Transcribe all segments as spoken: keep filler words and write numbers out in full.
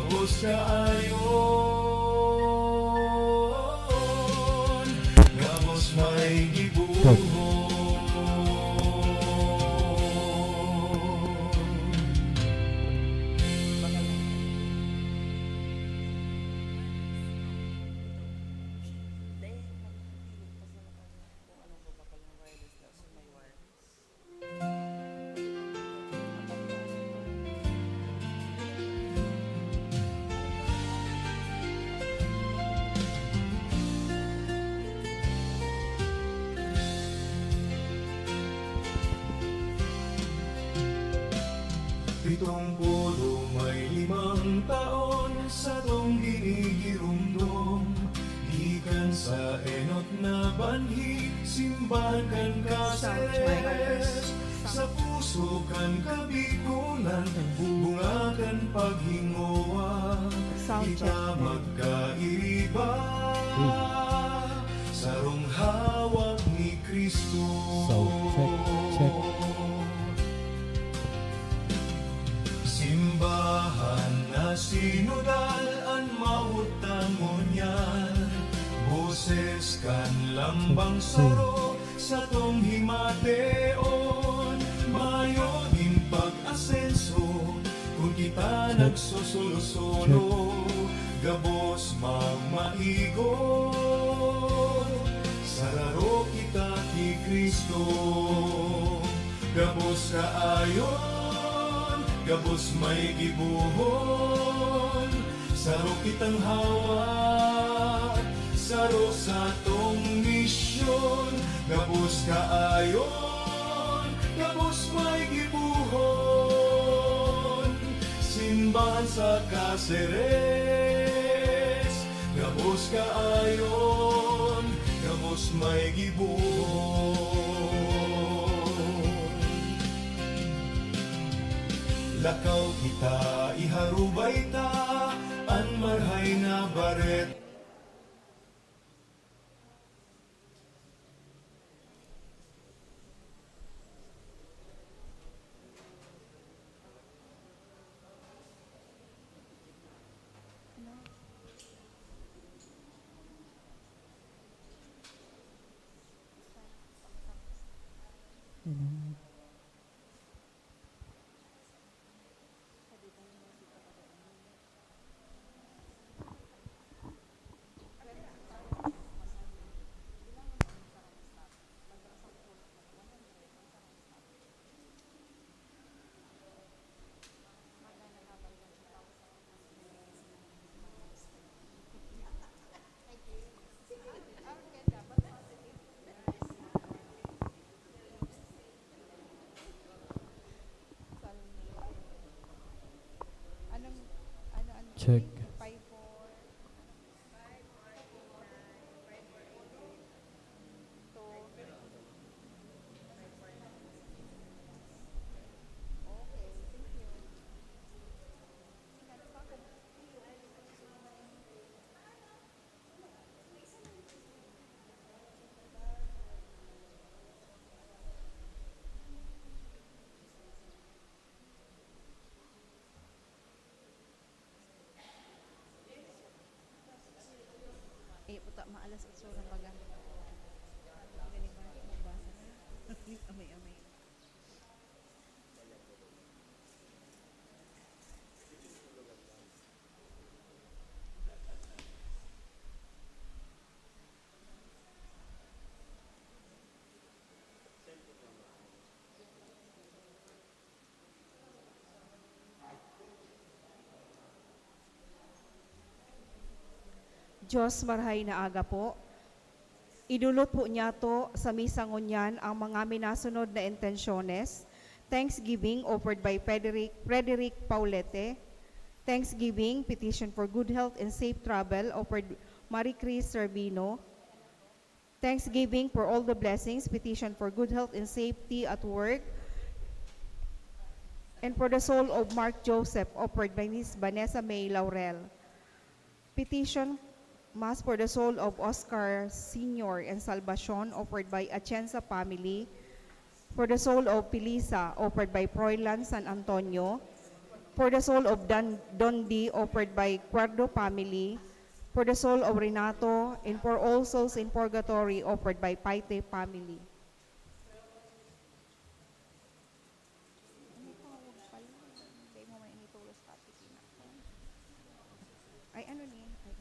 Gabos kaayon, gabos may gibohon. Pitong pulo may limang taon satong ginigiromdom, gikan sa enot na banhi, simbahan kan Caceres, sa puso kan Kabikolan, bunga kan paghingowa, kita magkairiba, sarong hawak ni Cristo. Sound check, check. Simbahan na sinodal an mawot ta ngunyan, boses kan lambang saro satong himateon, mayo nin pag-asenso kun kita nagsosolo-solo, gabos magmaigot, sararo kita ki Cristo. Gabos kaayon, gabos may gibohon, saro kitang hawak, saro satong misyon. Gabos kaayon, gabos may gibohon, simbahan sa Caceres. Gabos kaayon, gabos may gibohon. Lakaw kita, iharubay ta an marhay na baret. Check. Eh, puta, maalas otso na baga. Magaling ba? Magbasa na. Amay-amay. Diyos, marhay na aga po. Idolot po niyato sa misa ngunyan ang mga minasunod na intensyones: thanksgiving offered by Frederick, Frederick Paulete, thanksgiving, petition for good health and safe travel offered Marie Chris Servino, thanksgiving for all the blessings, petition for good health and safety at work, and for the soul of Mark Joseph offered by Miss Vanessa May Laurel. Petition, Mass for the soul of Oscar Senior and Salvacion, offered by Atienza family. For the soul of Felisa, offered by Froilan San Antonio. For the soul of Dan-, Dondi, offered by Cuerdo family. For the soul of Renato, and for all souls in purgatory, offered by Paite family. Ay, ano ni? Ay,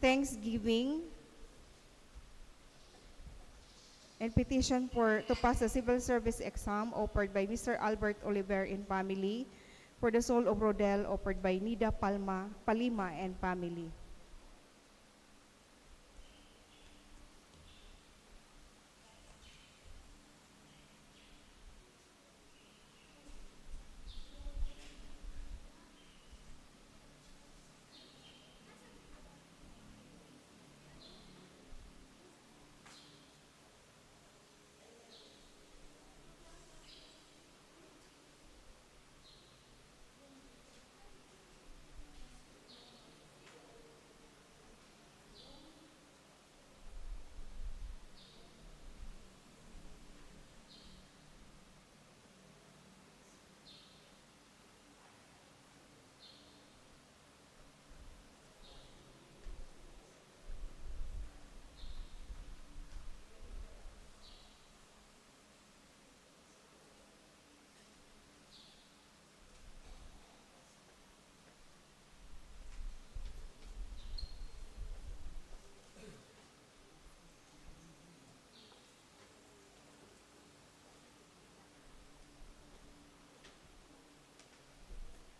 thanksgiving and petition for to pass the civil service exam offered by Mister Albert Oliver and family, for the soul of Rodel, offered by Nida Palma, Palima and family.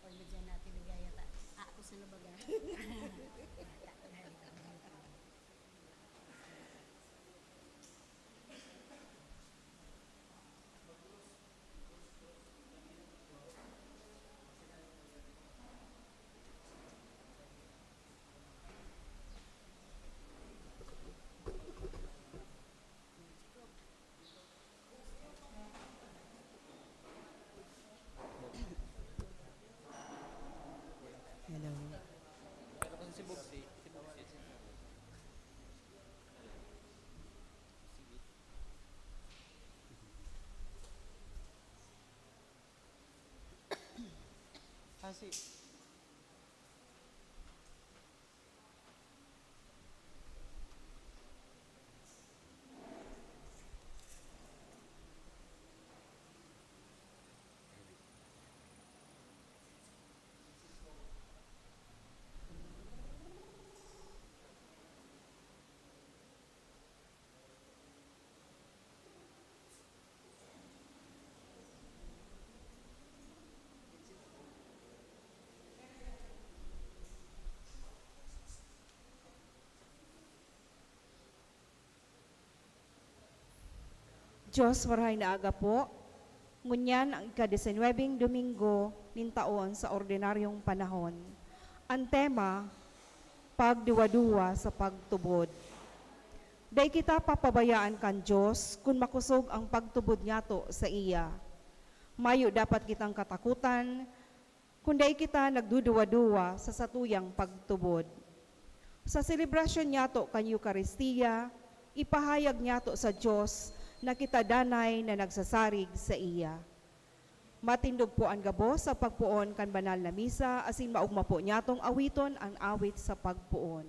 Oy, lagyan natin ng gaya ta. Ah, ako sa labaga. Hello. Ah, si Diyos, marahay na aga po. Ngunyan ang ika-disinwebeng Domingo nin taon sa ordinaryong panahon. Ang tema, pagduwa-duwa sa pagtubod. Dai kita papabayaan kan Dios kun makosog ang pagtubod nyato saiya. Mayo dapat kitang katakotan kun dai kita nagduduwa-duwa sa satuyang pagtubod. Sa selebrasyon nyato kan Eukaristia, ipahayag nyato sa Dios na kita danay na nagsasarig saiya. Matindog po an gabos sa pagpoon kan banal na misa, asin maogma po nyatong awiton an awit sa pagpoon.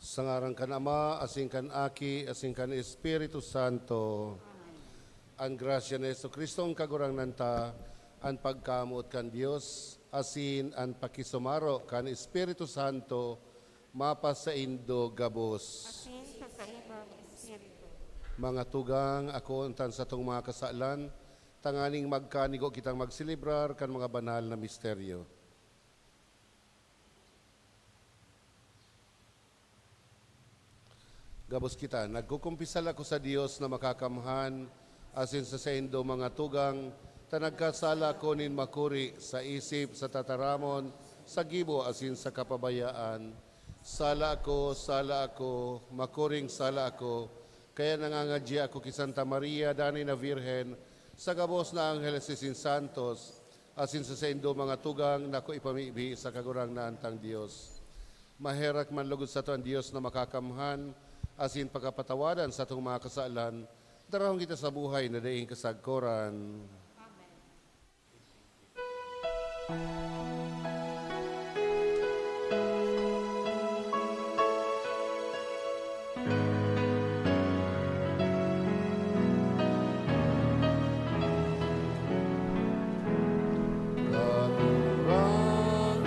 Sa ngaran kan Ama, asin kan Aki, asin kan Espiritu Santo. An grasya ni Jesu-Cristo, an Kagurangnan ta, an pagkamoot kan Dios, asin an pakisumaro kan Espiritu Santo, mapasaindo gabos. Asin sa saimong espiritu. Mga tugang, akoon ta an satong mga kasalan, tanganing magkanigo kitang magselebrar kan mga banal na misteryo. Gabos kita. Nagkukumpisal ako sa Dios na makakamhan, asin sa saindo, mga tugang, ta nagkasala ako nin makuri sa isip, sa tataramon, sa gibo, asin sa kapabayaan. Sala ako, sala ako, makuring sala ako, kaya nangangadya ako ki Santa Maria, danay na Birhen, sa gabos na anghel asin santos, asin sa saindo, mga tugang, na ako ipamibi sa Kagurangnan tang Dios. Maherak man logod sato an Dios na makakamhan, asin pakapatawadan satong mga kasalan, darahon kita sa buhay na daing kasagkoran.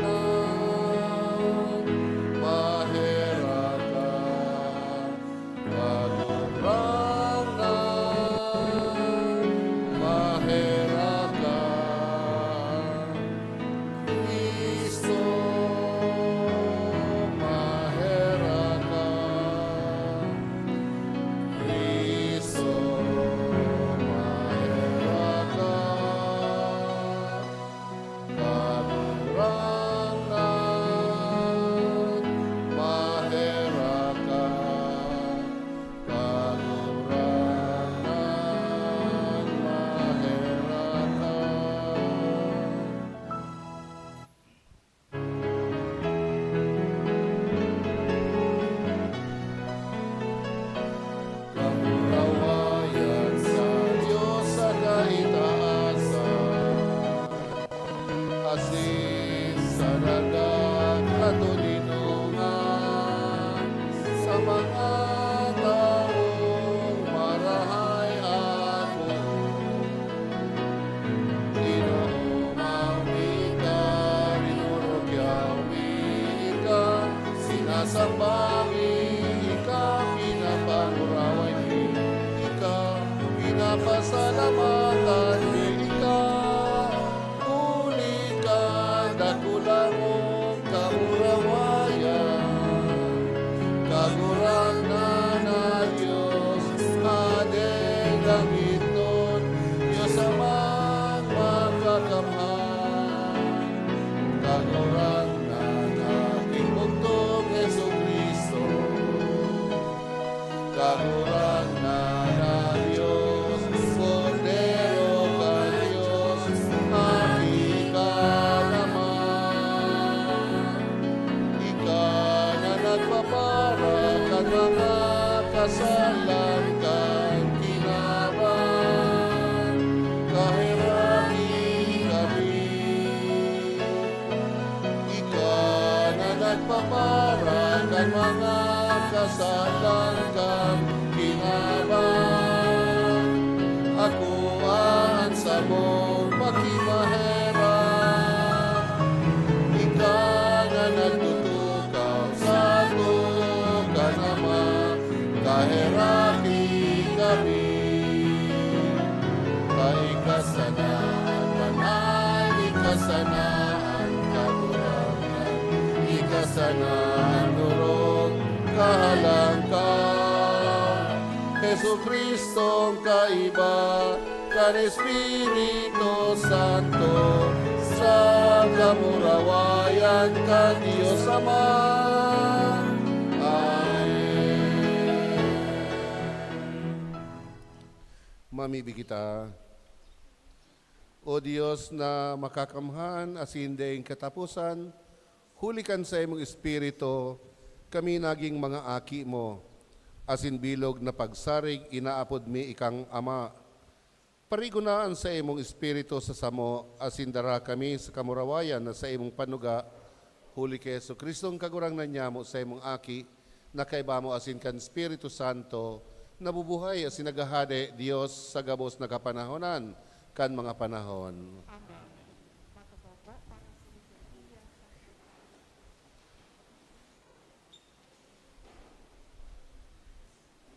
Kagurangnan, maherak ka. Kagurangnan, maherak ka. Cristo, maherak ka. Cristo, maherak ka. Kagurangnan, maherak ka. Kagurangnan, maherak ka. Kamurawayan sa Dios sa kaitaasan, asin sa daga katoninongan, sa mga tawong marahay at poon. Inomaw mi ka, rinurugyaw mi ka, sinasamba mi ka, pinapanguraway mi ka, pinapasalamatan mi ka, huli kan dakula mong kamurawayan. Kagurangnan na Dios, Hadeng langitnon, Dios Amang Makakamhan. Kagurangnan na Aki mong Jesu-Cristo. Kagurangnan na Dios, Kordero kan Dios, Aki ka naman. Ika na nagpapara kan mga kasalan kan kinaban, kaheraki kami. Ika na nagpapara kan mga kasalan kan kinaban, akoa an samong pakimaherak. Ika na nagtutukaw sato kan Ama, kaheraki kami. Ika sana an banal, ika sana an Kagurangnan, ika sana an orog, kahalang ka, Jesu-Cristong kaiba kan Espiritu Santo, sa kamurawayan kan Dios Ama. Amen. Mamibi kita. O Dios na makakamhan asin daing kataposan, huli kan saimong Espiritu, kami naging mga aki mo, asin bilog na pagsarig inaapod mi ikang Ama. Parigona an saimong Espiritu sa samo, asin dara kami sa kamurawayan na saimong panuga, huli ki Jesu-Cristong Kagurangnan nyamo, saimong Aki, na kaiba mo asin kan Espiritu Santo, nabubuhay asin naghahade, Dios sa gabos na kapanahonan kan mga panahon. Amen.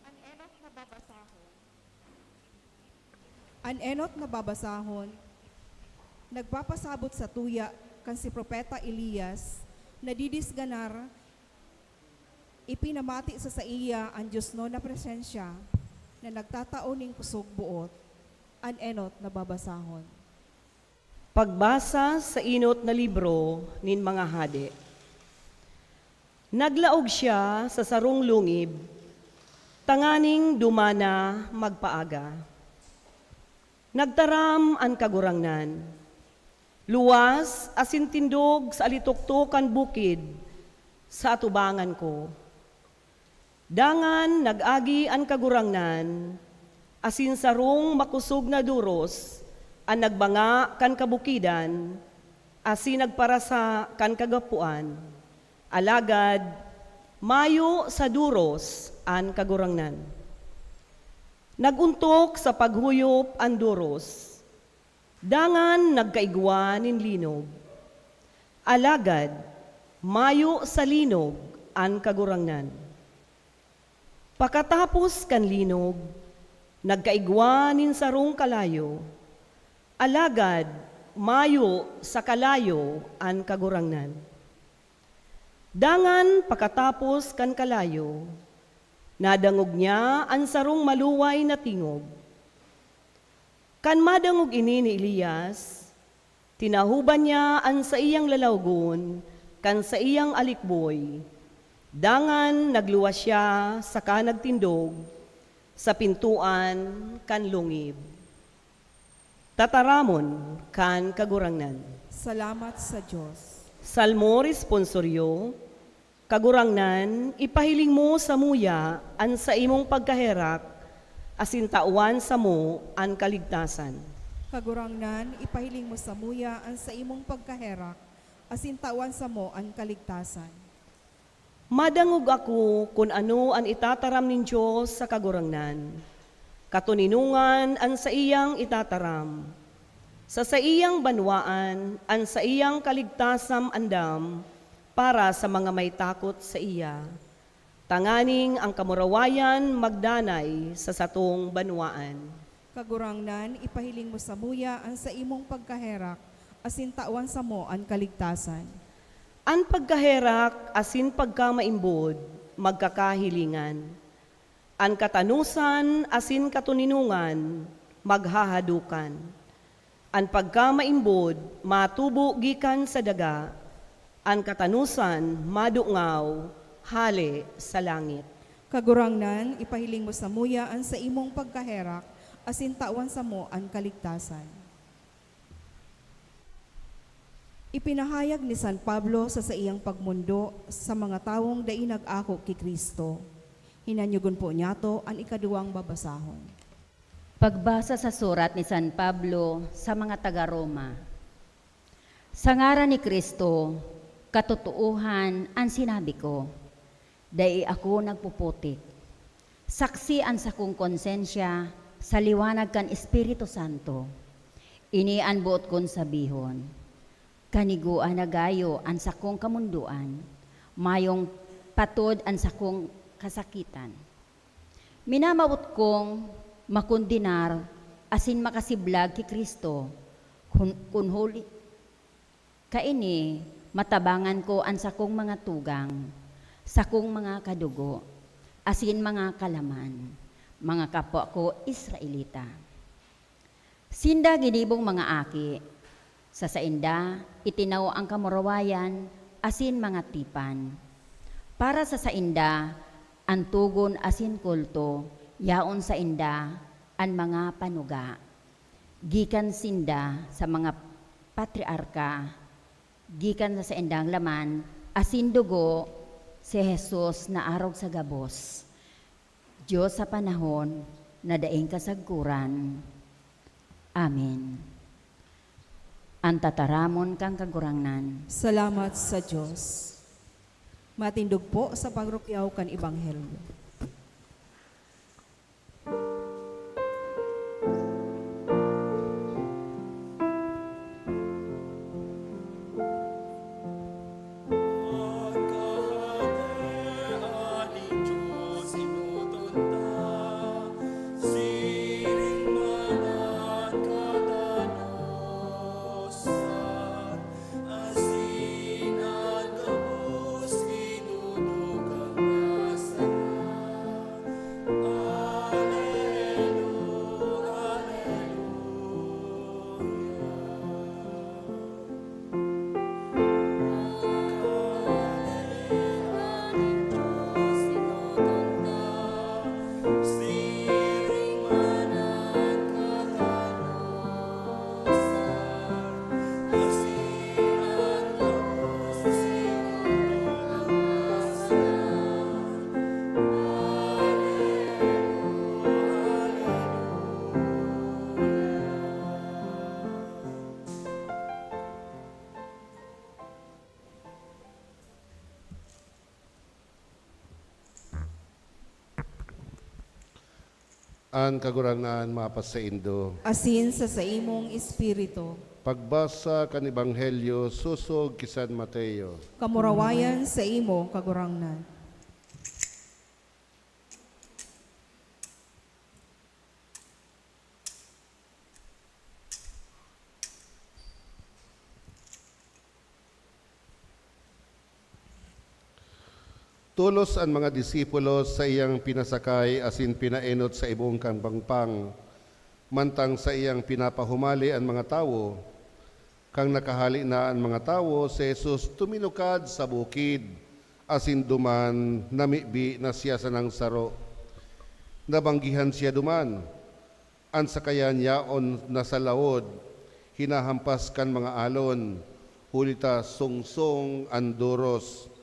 An enot na babasahon. An enot na babasahon, nagpapasabot sa tuya kan si Propeta Elias, nadidisganar, ipinamati sa saiya an diosnon na presensya na nagtatao nin kusog boot. An enot na babasahon. Pagbasa sa enot na libro nin mga hade. Naglaog siya sa sarong lungib tanganing dumana magpaaga. Nagtaram an Kagurangnan, luwas asin tindog sa alitoktok kan bukid sa atubangan ko. Dangan nag-agi an Kagurangnan, asin sarong makosog na doros an nagbanga kan kabukidan asin nagparasa kan kagapoan. Alagad mayo sa doros an Kagurangnan. Nag-ontok sa paghuyop an doros, dangan nagkaigwa nin linog. Alagad mayo sa linog an Kagurangnan. Pakatapos kan linog, nagkaigwa nin sarong kalayo, alagad mayo sa kalayo an Kagurangnan. Dangan pakatapos kan kalayo, nadangog niya an sarong maluway na tingog. Kan madangog ini ni Elias, tinahoban niya an saiyang lalawgon kan saiyang alikboy, dangan nagluwas siya saka nagtindog sa pintoan kan lungib. Tataramon kan Kagurangnan. Salamat sa Dios. Salmo Responsorio. Kagurangnan, ipahiling mo samuya an saimong pagkaherak, asin tawan samo an kaligtasan. Kagurangnan, ipahiling mo samuya an saimong pagkaherak, asin tawan samo an kaligtasan. Madangog ako kun ano an itataram nin Dios sa Kagurangnan. Katoninongan an saiyang itataram. Sa saiyang banwaan, an saiyang kaligtasan andam para sa mga may takot saiya, tanganing an kamurawayan magdanay sa satong banwaan. Kagurangnan, ipahiling mo samuya an saimong pagkaherak, asin tawan samo an kaligtasan. An pagkaherak asin pagkamaimbod magkakahilingan. An katanosan asin katoninongan maghahadokan. An pagkamaimbod matubo gikan sa daga, an katanosan madungaw hale sa langit. Kagurangnan, ipahiling mo samuya an saimong pagkaherak, asin tawan samo an kaligtasan. Ipinahayag ni San Pablo sa saiyang pagmondo sa mga tawong dai nag-ako ki Cristo. Hinanyogon po niyato an ikaduwang babasahon. Pagbasa sa surat ni San Pablo sa mga taga Roma. Sa ngaran ni Cristo, katotoohan an sinabi ko, dai ako nagpuputik. Saksi an sakong konsensya sa liwanag kan Espiritu Santo. Ini an boot kong sabihon. Kanigoan na gayo an sakong kamondoan, mayong patod an sakong kasakitan. Minamawot kong makondenar asin makasiblag ki Cristo, kun, kun huli kaini matabangan ko an sakong mga tugang, sakong mga kadugo, asin mga kalaman, mga kapwa ko Israelita. Sinda ginibong mga aki, sa sainda itinao an kamurawayan asin mga tipan. Para sa sainda, an togon asin kulto, yaon sainda an mga panuga. Gikan sinda sa mga patriarka, gikan sa saindang laman asin dugo, si Jesus na arog sa gabos. Dios sa panahon na daing kasagkoran. Amen. An tataramon kan Kagurangnan. Salamat sa Dios. Matindog po sa pagrukyaw kan Ebanghelyo. An Kagurangnan mapasaindo. Asin sa saimong espiritu. Pagbasa kan Ebanghelyo sosog ki San Mateo. Kamurawayan sa imo, Kagurangnan. Tolos an mga disipulos saiyang pinasakay asin pinaenot sa ibong kan pangpang, mantang saiyang pinapahumali an mga tawo. Kan nakahale na an mga tawo, si Jesus tuminukad sa bukid, asin duman namibi na siya sanang saro. Nabanggihan siya duman. An sakayan yaon na sa laod, hinahampas kan mga alon, huli ta sungsong an doros.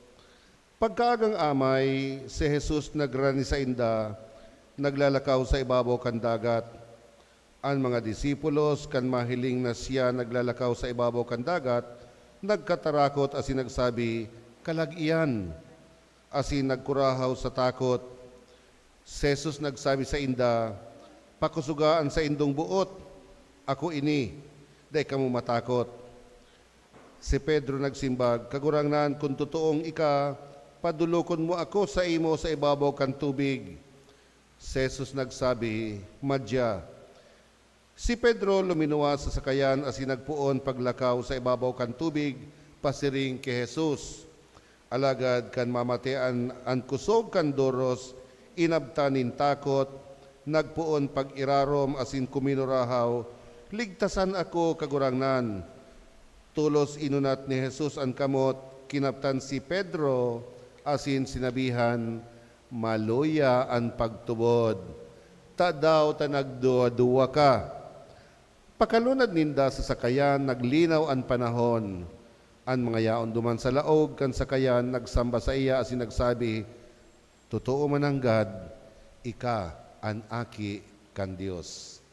Pagkaagang amay, si Jesus nagrani sainda, naglalakaw sa ibabaw kan dagat. An mga disipulos, kan mahiling na siya naglalakaw sa ibabaw kan dagat, nagkatarakot asin nagsabi, "Kalag iyan!" Asin nagkurahaw sa takot. Si Jesus nagsabi sainda, "Pakosoga an saindong boot. Ako ini. Dai kamo matakot." Si Pedro nagsimbag, "Kagurangnan, kun totoong ika, padolokon mo ako saimo sa ibabaw kan tubig." Si Jesus nagsabi, "Madya." Si Pedro luminuwas sa sakayan asin nagpoon paglakaw sa ibabaw kan tubig pasiring ki Jesus. Alagad kan mamati an, an kosog kan doros, inabtan nin takot, nagpoon pag-irarom asin kuminurahaw, "Ligtasan ako, Kagurangnan!" Tolos inunat ni Jesus an kamot, kinaptan si Pedro asin sinabihan, "Maluya an pagtubod. Tadaw ta nagduwa-duwa ka?" Pakalunad ninda sa sakayan, naglinaw an panahon. An mga yaon duman sa laog kan sakayan nagsamba saiya asin nagsabi, "Totoo mananggad, ika an Aki kan Dios."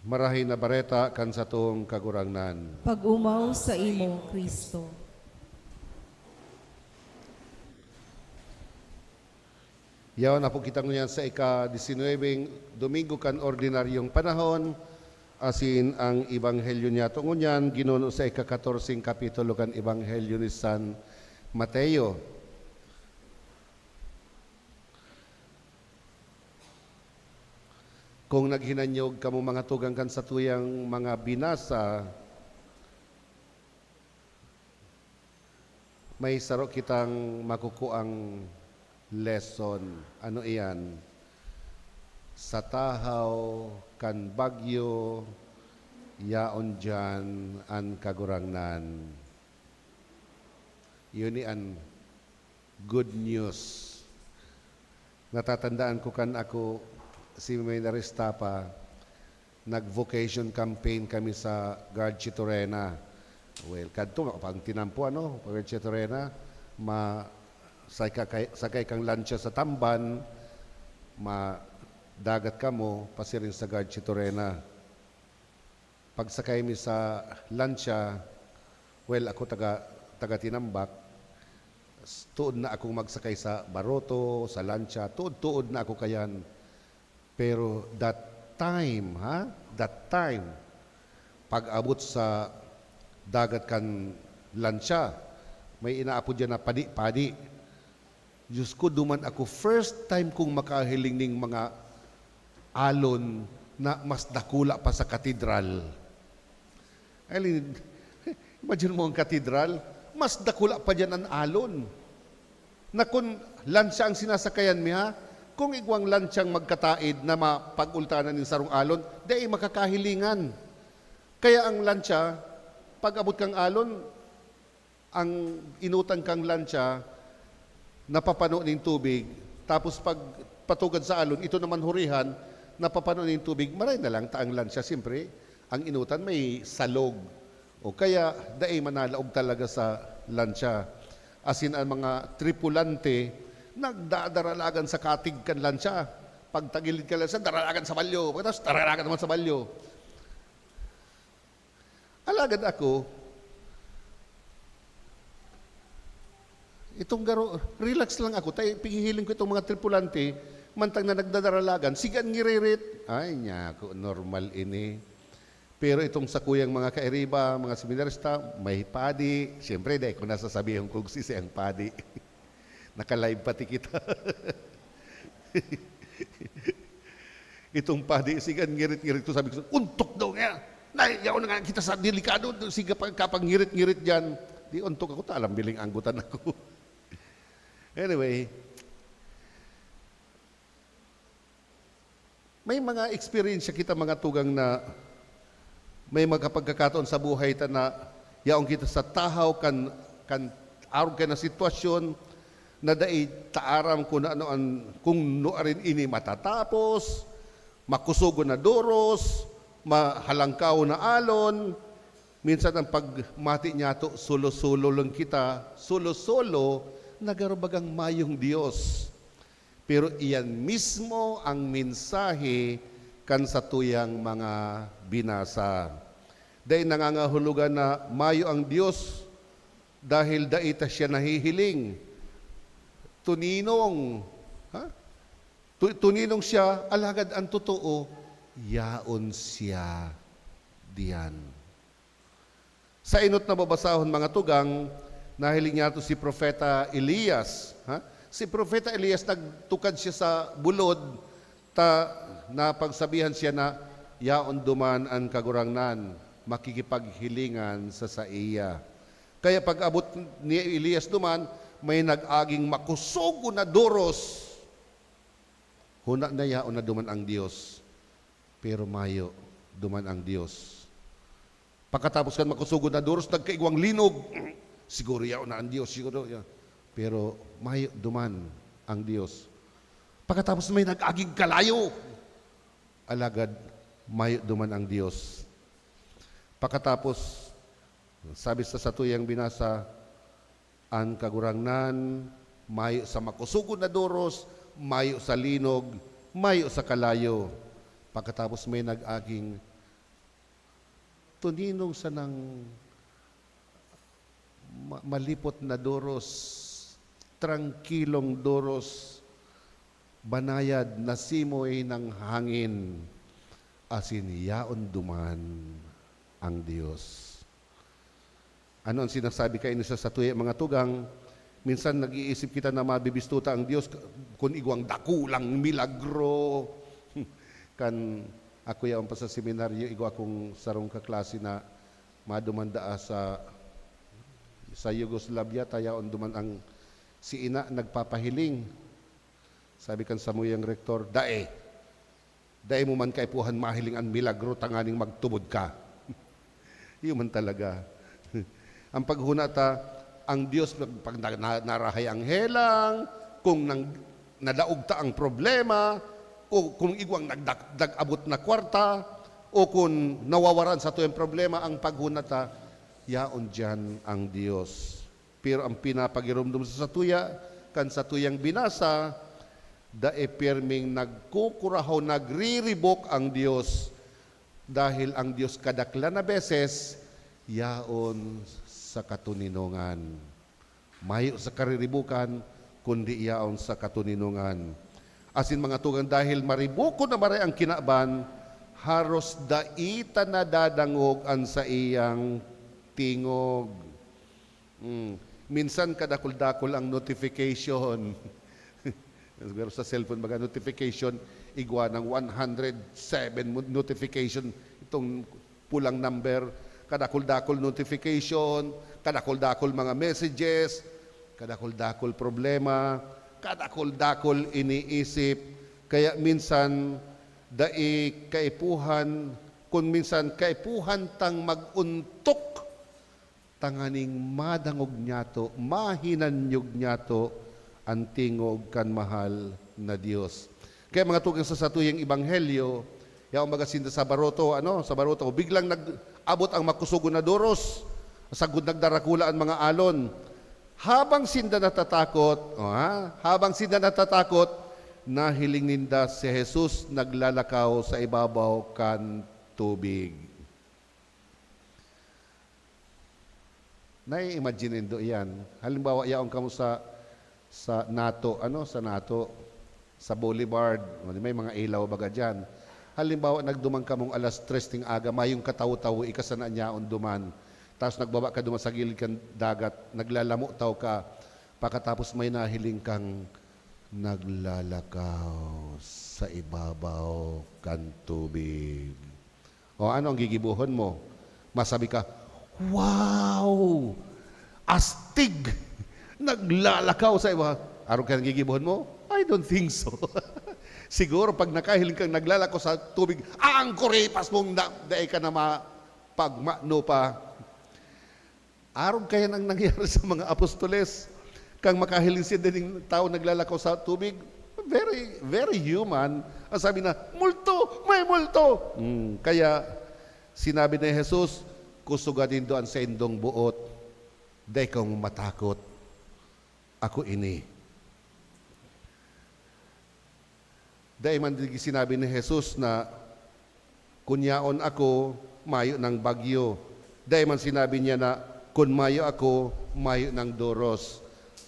Marahay na Bareta kan satong Kagurangnan. Pag-omaw saimo, Cristo. Yaon na po kita ngunyan sa ika-disinwebeng Domingo kan Ordinaryong Panahon, asin ang Ebanghelyo niyato ngunyan ginuno sa ika-katorseng kapitulo kan Ebanghelyo ni San Mateo. Kung naghinanyog kamo, mga tugang, kan satuyang mga binasa, may saro kitang makukuang lesson. Ano iyan? Sa tahaw kan bagyo, yaon diyan an Kagurangnan. Yun ni an good news. Natatandaan ko kan ako, si May Narista pa, nag-vocation campaign kami sa Guard Chitorena. Well, kadto nga pang tinampo, ano, Guard Chitorena, ma-, sakay, sakay kang lancha sa Tamban, madagat kamo, pasiring sa Guard Chitorena. Pagsakay mi sa lancha, well, ako taga, taga Tinambac, Tuod na akong magsakay sa baroto, sa lancha, tuod-tuod na ako kayan. Pero that time, ha? That time, pag-abot sa dagat kan lancha, may inaapod diyan na padi-padi. Diyos ko, duman ako, first time kong makahiling ning mga alon na mas dakula pa sa katedral. I mean, imagine mo ang katedral, mas dakula pa diyan an alon. Na kun lancha ang sinasakayan mi, ha, kung igwang lanchang magkataid na mapag-ultanan nin sarong alon, dai makakahilingan. Kaya ang lancha, pag-abot kang alon, ang inutan kang lancha, napapano nin tubig, tapos pag patugad sa alon, ito naman hurihan, napapano nin tubig, maray na lang ta ang lancha, siyempre, ang inutan may salog. O kaya, dai manalaog talaga sa lancha. As in, ang mga tripulante, nagdadaralagan sa katig kan lancha. Pagtagilid kan lancha, daralagan sa balyo. Pagkatapos, daralagan naman sa balyo. Alagad ako, itong garo, relax lang ako. Tay, pighihiling ko itong mga tripulante, mantang na nagdadaralagan, sige an ngiririt. Ay, nyako, normal ini. Pero itong sakuyang mga kairiba, mga seminarista, may padi. Siyempre, dai ko na sasabihon kung sisi ang padi. Naka-live pati kita. Itong padi, sige an ngirit-ngirit ko, sabi ko, "Ontok daw niya. Nay, yaon na nga kita sa delikado. Sige pa, kapag ngirit-ngirit diyan." Di ontok ako, talam biling anggutan ako. Anyway, may mga eksperyensya kita, mga tugang, na may mga pagkakataon sa buhay ta na yaon kita sa tahaw kan, kan arog kan na sitwasyon na dai ta aram kung ano an, kung nuarin ini matatapos, makusogon na doros, mahalangkaw na alon. Minsan ang pagmati niyato, solo-solo lang kita, solo-solo, na garo bagang mayong Dios. Pero iyan mismo ang mensahe kan satuyang mga binasa. Dai nangangahulugan na mayo ang Dios dahil dai ta siya nahihiling. Tuninong, ha? Tu-, tuninong siya, alagad ang totoo, yaon siya diyan. Sa enot na babasahon, mga tugang, nahiling niyato si Propeta Elias, ha? Si Propeta Elias, nagtukad siya sa bulod, ta napagsabihan siya na yaon duman an Kagurangnan, makikipaghilingan sa saiya. Kaya pag-abot ni Elias duman, may nag-aging makusogon na doros. Huna na yaon na duman ang Dios, pero mayo duman ang Dios. Pakatapos kan makusogon na doros, nagkaigwang linog. Siguro yaon na ang Dios, siguro ya-, pero mayo duman ang Dios. Pakatapos may nag-aging kalayo, alagad mayo duman ang Dios. Pakatapos, sabi sa satuyang binasa, an Kagurangnan mayo sa makusogon na doros, mayo sa linog, mayo sa kalayo. Pakatapos may nag-aging tuninong sanang ma-, malipot na doros, trangkilong doros, banayad, nasimoy ng hangin, asin yaon duman ang Dios. Ano an sinasabi kaini sa satuya, mga tugang? Minsan nag-iisip kita na mabibisto ta ang Dios kun igwang dakulang milagro. Kan ako yaon pa sa seminaryo, igwa akong sarong kaklase na maduman daa sa, sa Yugoslavia, ta yaon duman ang si ina nagpapahiling. Sabi kan samuyang rektor, "Dai. Dai mo man kaipuhan mahiling an milagro tanganing magtubod ka." Iyo man talaga. Ang paghuna ta, ang Dios, pag, pag na, na, narahay ang helang, kung nang, nadaog ta ang problema, o kung igwang nagdak-, nag-abot na kwarta, o kung nawawaran sa tuyang problema, ang paghuna ta, yaon diyan ang Dios. Pero ang pinapagiromdom sa satuya, kan satuyang binasa, dai pirming nagkukurahaw, nagriribok ang Dios, dahil ang Dios kadaklan na beses yaon sa katuninongan. Mayo sa kariribukan, kundi yaon sa katoninongan. Asin mga tugang, dahil maribukon na maray ang kinaban, haros dai ta nadadangog an saiyang tingog. Mm. Minsan kadakul-dakul ang notification. Pero sa cellphone, baga, notification, igwa ng one hundred seven mo-, notification, itong pulang number, kadakul-dakul notification, kadakul-dakul mga messages, kadakul-dakul problema, kadakul-dakul iniisip. Kaya minsan, dai kaipuhan, kun minsan kaipuhan tang mag-ontok tanganing madangog niyato, mahinanyog niyato an tingog kan mahal na Dios. Kaya mga tugang, sa satuyang ebanghelyo, yaon baga sinda sa baroto, ano, sa baroto, biglang nag-abot ang makusugon na doros, sagkod nagdarakula an mga alon. Habang sinda natatakot, o ha, habang sinda natatakot, nahiling ninda si Jesus naglalakaw sa ibabaw kan tubig. Nai-imagine nindo iyan. Halimbawa, yaon kamo sa, sa Nato, ano, sa Nato, sa Boulevard, may mga ilaw baga diyan. Halimbawa, nagduman kamong alas tres ning aga, mayong katawo-tawo, ika sana nyaon duman. Tapos nagbaba ka duman sa gilid kan dagat, naglalamo-taw ka. Pakatapos may nahiling kang naglalakaw sa ibabaw kan tubig. O, ano ang gigibohon mo? Masabi ka, "Wow! Astig! Naglalakaw sa iba." Arog ka nang gigibohon mo? I don't think so. Siguro pag nakahiling kang naglalakaw sa tubig, ang kuripas mong na, dai ka na mapagmano pa. Arog kaya nang nangyari sa mga apostoles? Kang makahiling sinda ning tawo naglalakaw sa tubig, very, very human. Ang sabi na, "Multo! May multo!" Hmm, kaya sinabi ni Jesus, "Kusoga nindo an saindong boot. Dai kamo matakot. Ako ini." Dai man digdi sinabi ni Jesus na, "Kun yaon ako, mayo nang bagyo." Dai man sinabi niya na, "Kun mayo ako, mayo nang doros."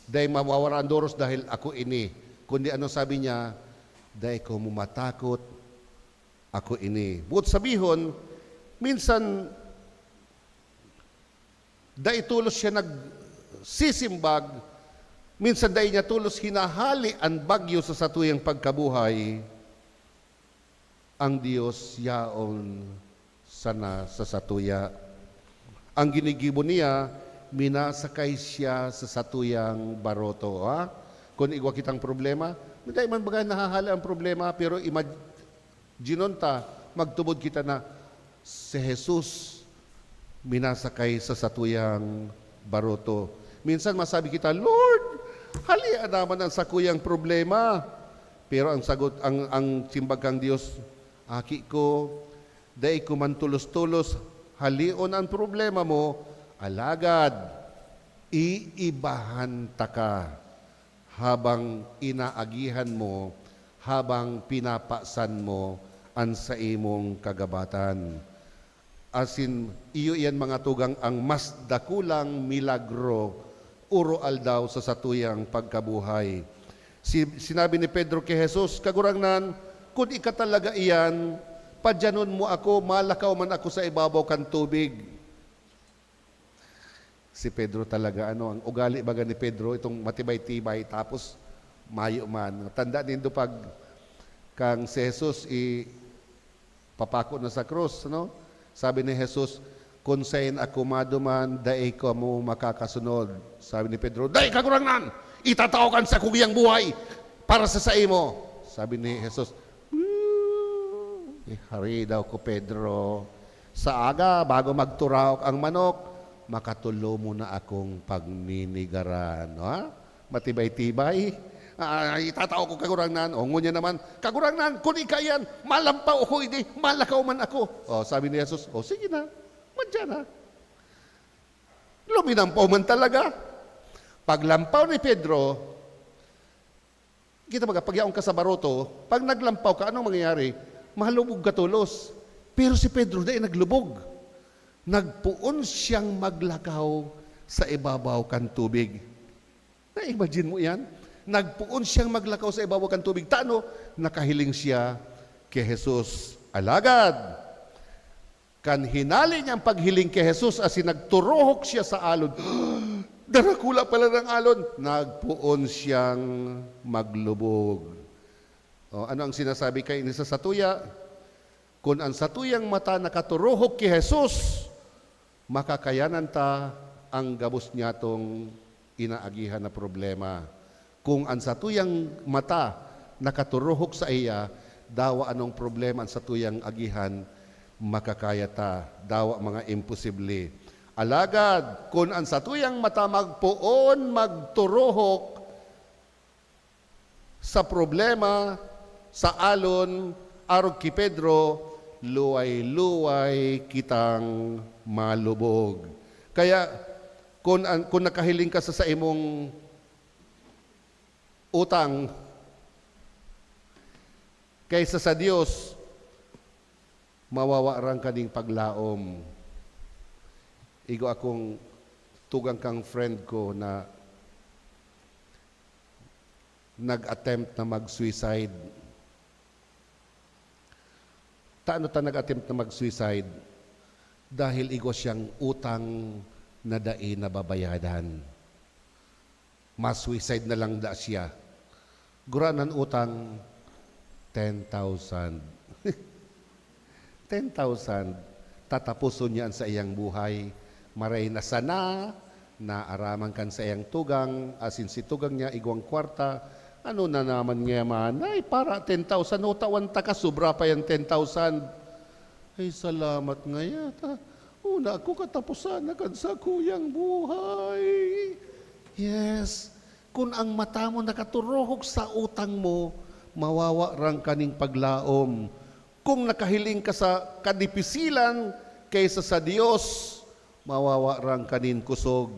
Dai mawawara an doros dahil ako ini. Kundi ano sabi niya, "Dai kamo matakot, ako ini." Buot sabihon, minsan dai tolos siya nagsisimbag, minsan dai niya tolos hinahali an bagyo sa satuyang pagkabuhay. Ang Dios yaon sana sa satuya. Ang ginigibo niya, minasakay siya sa satuyang baroto, ha? Kun igwa kitang problema, dai man baga nahahali ang problema, pero imag-, Ginon ta, magtubod kita na si Jesus minasakay sa satuyang baroto. Minsan masabi kita, "Lord, halia naman ang sakuyang problema." Pero ang sagot, ang, ang simbag kan Dios, "Aki ko, dai ko man tolos-tolos halion an problema mo, alagad iibahan taka." habang inaagihan mo, habang pinapasan mo an saimong kagabatan. Asin iyo iyan, mga tugang, ang mas dakulang milagro oro-aldaw sa satuyang pagkabuhay. Si-, sinabi ni Pedro ki Jesus, "Kagurangnan, kun ika talaga iyan, padyanon mo ako, malakaw man ako sa ibabaw kan tubig." Si Pedro talaga, ano, ang ugali baga ni Pedro, itong matibay-tibay, tapos mayo man. Tanda nindo pag kang si Jesus ipapako na sa krus, no? Sabi ni Jesus, "Kun saen ako maduman, dai kamo makakasunod." Sabi ni Pedro, "Dai, Kagurangnan! Itatao kan sakuyang buhay para sa saimo." Sabi ni Jesus, "Woo! Hari daw ko, Pedro. Sa aga, bago magturaok ang manok, makatulo mo na akong pagninigaran." Ha? Matibay-tibay. "Ah, itatao ko, Kagurangnan." O, ngunyan naman, "Kagurangnan, kun ika iyan, malampaw ako ini, malakaw man ako." O, sabi ni Jesus, "O, sige na. Madya na." Luminampaw man talaga. Paglampaw ni Pedro, kita baga, pag yaon ka sa baroto, pag naglampaw ka, anong mangyayari? Malubog ka tolos. Pero si Pedro, dai naglubog. Nagpoon siyang maglakaw sa ibabaw kan tubig. Na-imagine mo iyan? Nagpoon siyang maglakaw sa ibabaw kan tubig. Tano, nakahiling siya ki Jesus. Alagad, kan hinali niyang paghiling ki Jesus asin nagturuhok siya sa alon, darakula pala ng alon, nagpoon siyang maglubog. O, ano ang sinasabi kaini sa satuya? Kun an satuyang mata nakaturuhok ki Jesus, makakayanan ta an gabos niyatong inaagihan na problema. Kun an satuyang mata nakaturuhok saiya, dawa anong problema an satuyang agihan, makakaya ta, dawa mga imposible. Alagad, kun an satuyang mata magpoon magturuhok sa problema, sa alon, arog ki Pedro, luway-luway kitang malubog. Kaya, kun an, kun nakahiling ka sa saimong utang kaysa sa Dios, mawawaran ka nin paglaom. Igwa akong tugang kang friend ko na nag-attempt na mag-suicide. Tano ta nag-attempt na mag-suicide? Dahil igwa siyang utang na dai nababayadan. Ma-suicide na lang da siya. Gurano an utang? Ten thousand. Ten thousand. Tataposon niya an saiyang buhay. Maray na sana, naaraman kan saiyang tugang, asin si tugang niya igwang kwarta. Ano na naman ngaman? Ay, para ten thousand, no, tawan ta ka, sobra pa yan ten thousand. Ay, salamat ngaya ta. Una ako kataposan na kan sakuyang buhay. Yes. Kun ang mata mo nakaturuhok sa utang mo, mawawaran ka nin paglaom. Kung nakahiling ka sa kadipisilan kaysa sa Dios, mawawaran ka nin kusog.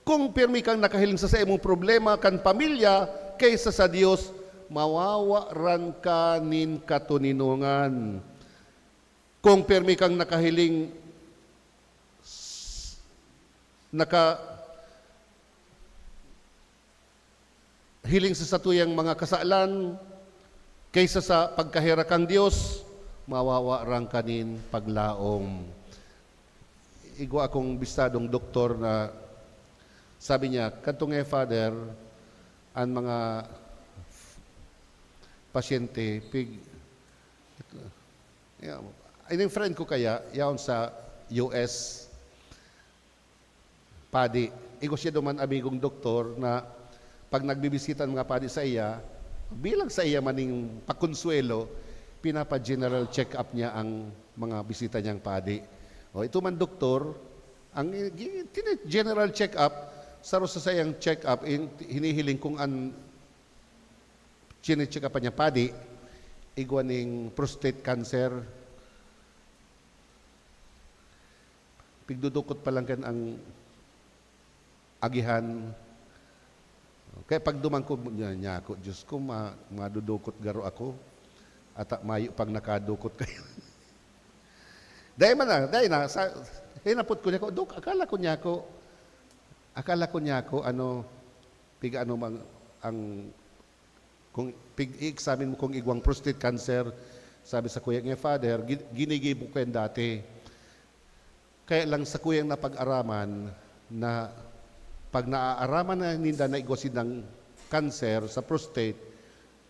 Kung pirmi kang nakahiling sa saimong problema kan pamilya kaysa sa Dios, mawawaran ka nin katoninongan. Kung pirmi kang nakahiling, naka, hiling sa satuyang mga kasalan kaysa sa pagkaherak kan Dios, mawawaran ka nin paglaom. Igwa akong bistadong doktor na sabi niya, "Kadto nga, Father, an mga pasyente, pig-," ining friend ko kaya, yaon sa U S, padi. Igwa siya duman amigong doktor na pag nagbibisita an mga padi saiya, bilang saiya man nin pakonsuwelo, pinapa-general check-up niya an mga bisita niyang padi. O, ito man doktor, ang i-, gi-, tini-, general check-up, saro sa saiyang check-up, in-, hinihiling kung an chine-check-upan niya padi, igwa nin prostate cancer. Pigdudukot pa lang kan ang agihan. Kaya pagduman ko, nya-, nyako, "Diyos ko, ma-, madudukot garo ako. Ata mayo pang nakadukot kayo." Dai man na, dai na, sa, hinapot ko niya ko, "Dok, akala ko niya ko, akala ko niya ko, ano, piga ano mang, ang, kung pig-i-examine mo kung igwang prostate cancer," sabi sa kuya niya, "Father, gi-, ginigibo ko yan dati." Kaya lang sakuyang napag-araman na pag naaaraman na ninda na igwa sindang kanser sa prostate,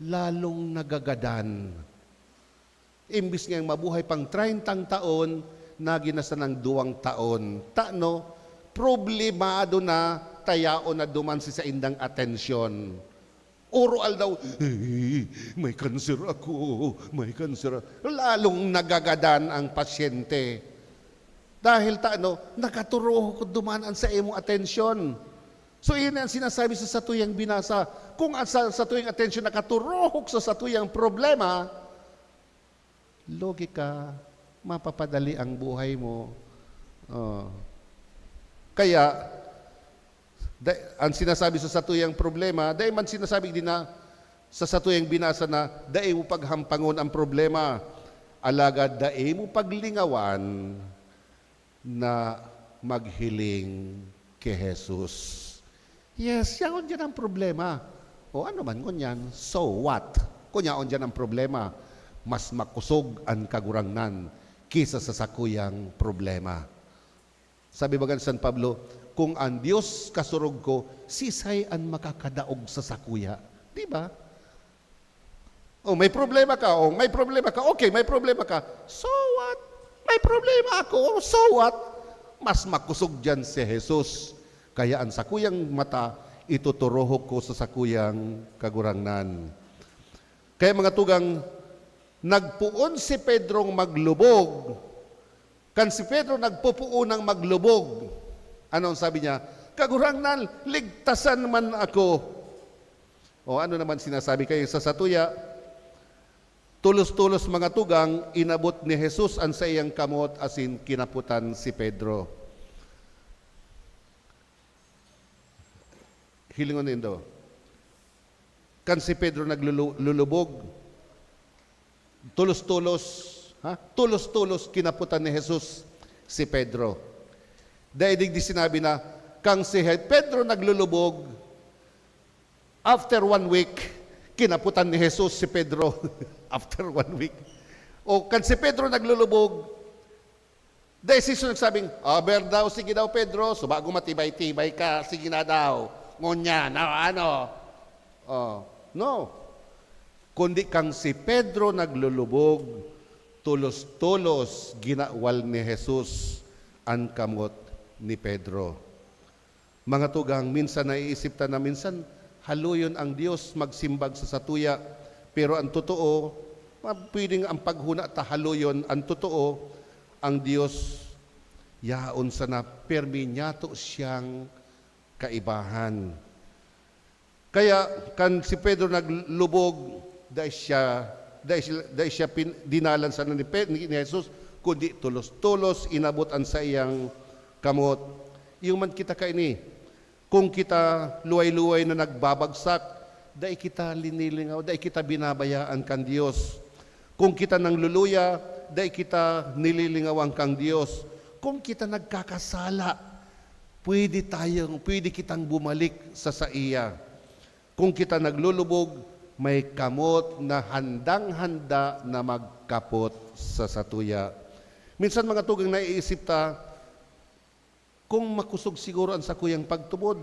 lalong nagagadan. Imbis ngayang mabuhay pang treyntang taon, nagin na sanang duwang taon. Tano, problemado na, ta yaon na duman si saindang atensyon. Oro-aldaw, "Ay, may kanser ako, may kanser ako." Lalong nagagadan ang pasyente. Dahil ta, ano, nakaturok duman an saimong atensyon. So, iyan ang sinasabi sa satuyang binasa. Kung ang sa, satuyang atensyon nakaturok sa satuyang problema, logika, mapapadali ang buhay mo. Oh. Kaya, da-, ang sinasabi sa satuyang problema, dai man sinasabi din na sa satuyang binasa na dai mo paghampangon ang problema, alagad dai mo paglingawan na maghiling ki Jesus. Yes, yaon diyan ang problema. O ano man ngunyan, so what? Kun yaon diyan ang problema, mas makosog an Kagurangnan ki sa sakuyang problema. Sabi baga ni San Pablo, "Kung an Dios kasurog ko, sisay an makakadaog sa sakuya?" Di ba? Oh, may problema ka, oh, may problema ka, okay, may problema ka. So what? May problema ako, oh, so what? Mas makosog diyan si Jesus. Kaya an sakuyang mata, ituturuhok ko sa sakuyang Kagurangnan. Kaya, mga tugang, nagpoon si Pedrong maglubog. Kan si Pedro nagpopoon nang maglubog, ano ang sabi niya? "Kagurangnan, ligtasan man ako." O ano naman sinasabi kayo sa satuya? Tolos-tolos, mga tugang, inabot ni Jesus an saiyang kamot asin kinapotan si Pedro. Hilingon nindo. Kan si Pedro naglulu-, lulubog, tolos-tolos, ha? Tolos-tolos kinapotan ni Jesus si Pedro. Dai digdi sinabi na, kan si He-, Pedro naglulubog, after one week, kinapotan ni Jesus si Pedro. After one week. O kan si Pedro naglulubog, dai si Jesus nagsabing, "Aber daw, sige daw, Pedro, subago matibay-tibay ka, sige na daw. Ngunyan, ano, ano?" Oh, no. Kundi kan si Pedro naglulubog, tolos-tolos ginawal ni Jesus an kamot ni Pedro. Mga tugang, minsan naiisip ta na minsan haloyon ang Dios magsimbag sa satuya, pero ang totoo, ma-, pwedeng ang paghuna ta haloyon, ang totoo, ang Dios yaon sana, permi niyato siyang kaibahan. Kaya kan si Pedro naglubog, dai siya, dai siya, dai siya pin-, dinalan sana ni Pe-, ni, ni Jesus, kundi tolos-tolos inabot an saiyang kamot. Iyo man kita kaini, kung kita luway-luway na nagbabagsak, dai kita linilingaw, dai kita binabayaan kan Dios. Kung kita nangluluya, dai kita nililingawan kan Dios. Kung kita nagkakasala, pwede tayong, pwede kitang bumalik sa saiya. Kung kita naglulubog, may kamot na handang-handa na magkapot sa satuya. Minsan, mga tugang, naiisip ta, "Kung makosog siguro an sakuyang pagtubod,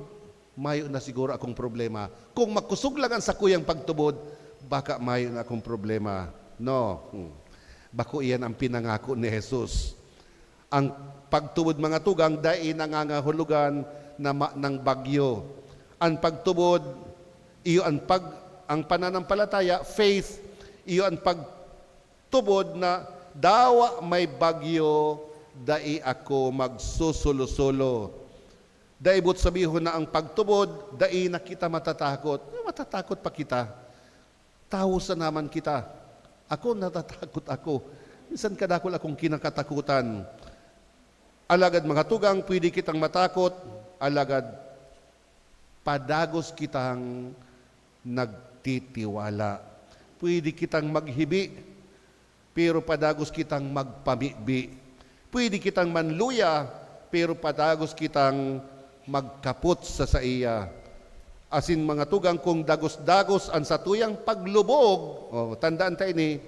mayo na siguro akong problema. Kung makosog lang an sakuyang pagtubod, baka mayo na akong problema." No. Hmm. Bako iyan ang pinangako ni Jesus. Ang pagtubod, mga tugang, dai nangangahulugan na ma-, nang bagyo. Ang pagtubod, iyo ang pag-, ang pananampalataya, faith, iyo ang pagtubod na dawa may bagyo, dai ako magsusulo-sulo. Dai boot sabihon na ang pagtubod, dai na kita matatakot. Matatakot pa kita. Tawo sana man kita. Ako, natatakot ako. Minsan kadakul akong kinakatakutan. Alagad, mga tugang, pwede kitang matakot, alagad padagos kitang nagtitiwala. Pwede kitang maghibi, pero padagos kitang magpamibi. Pwede kitang manluya, pero padagos kitang magkapot sa saiya. Asin, mga tugang, kung dagos-dagos an satuyang paglubog, o, tandaan ta ini,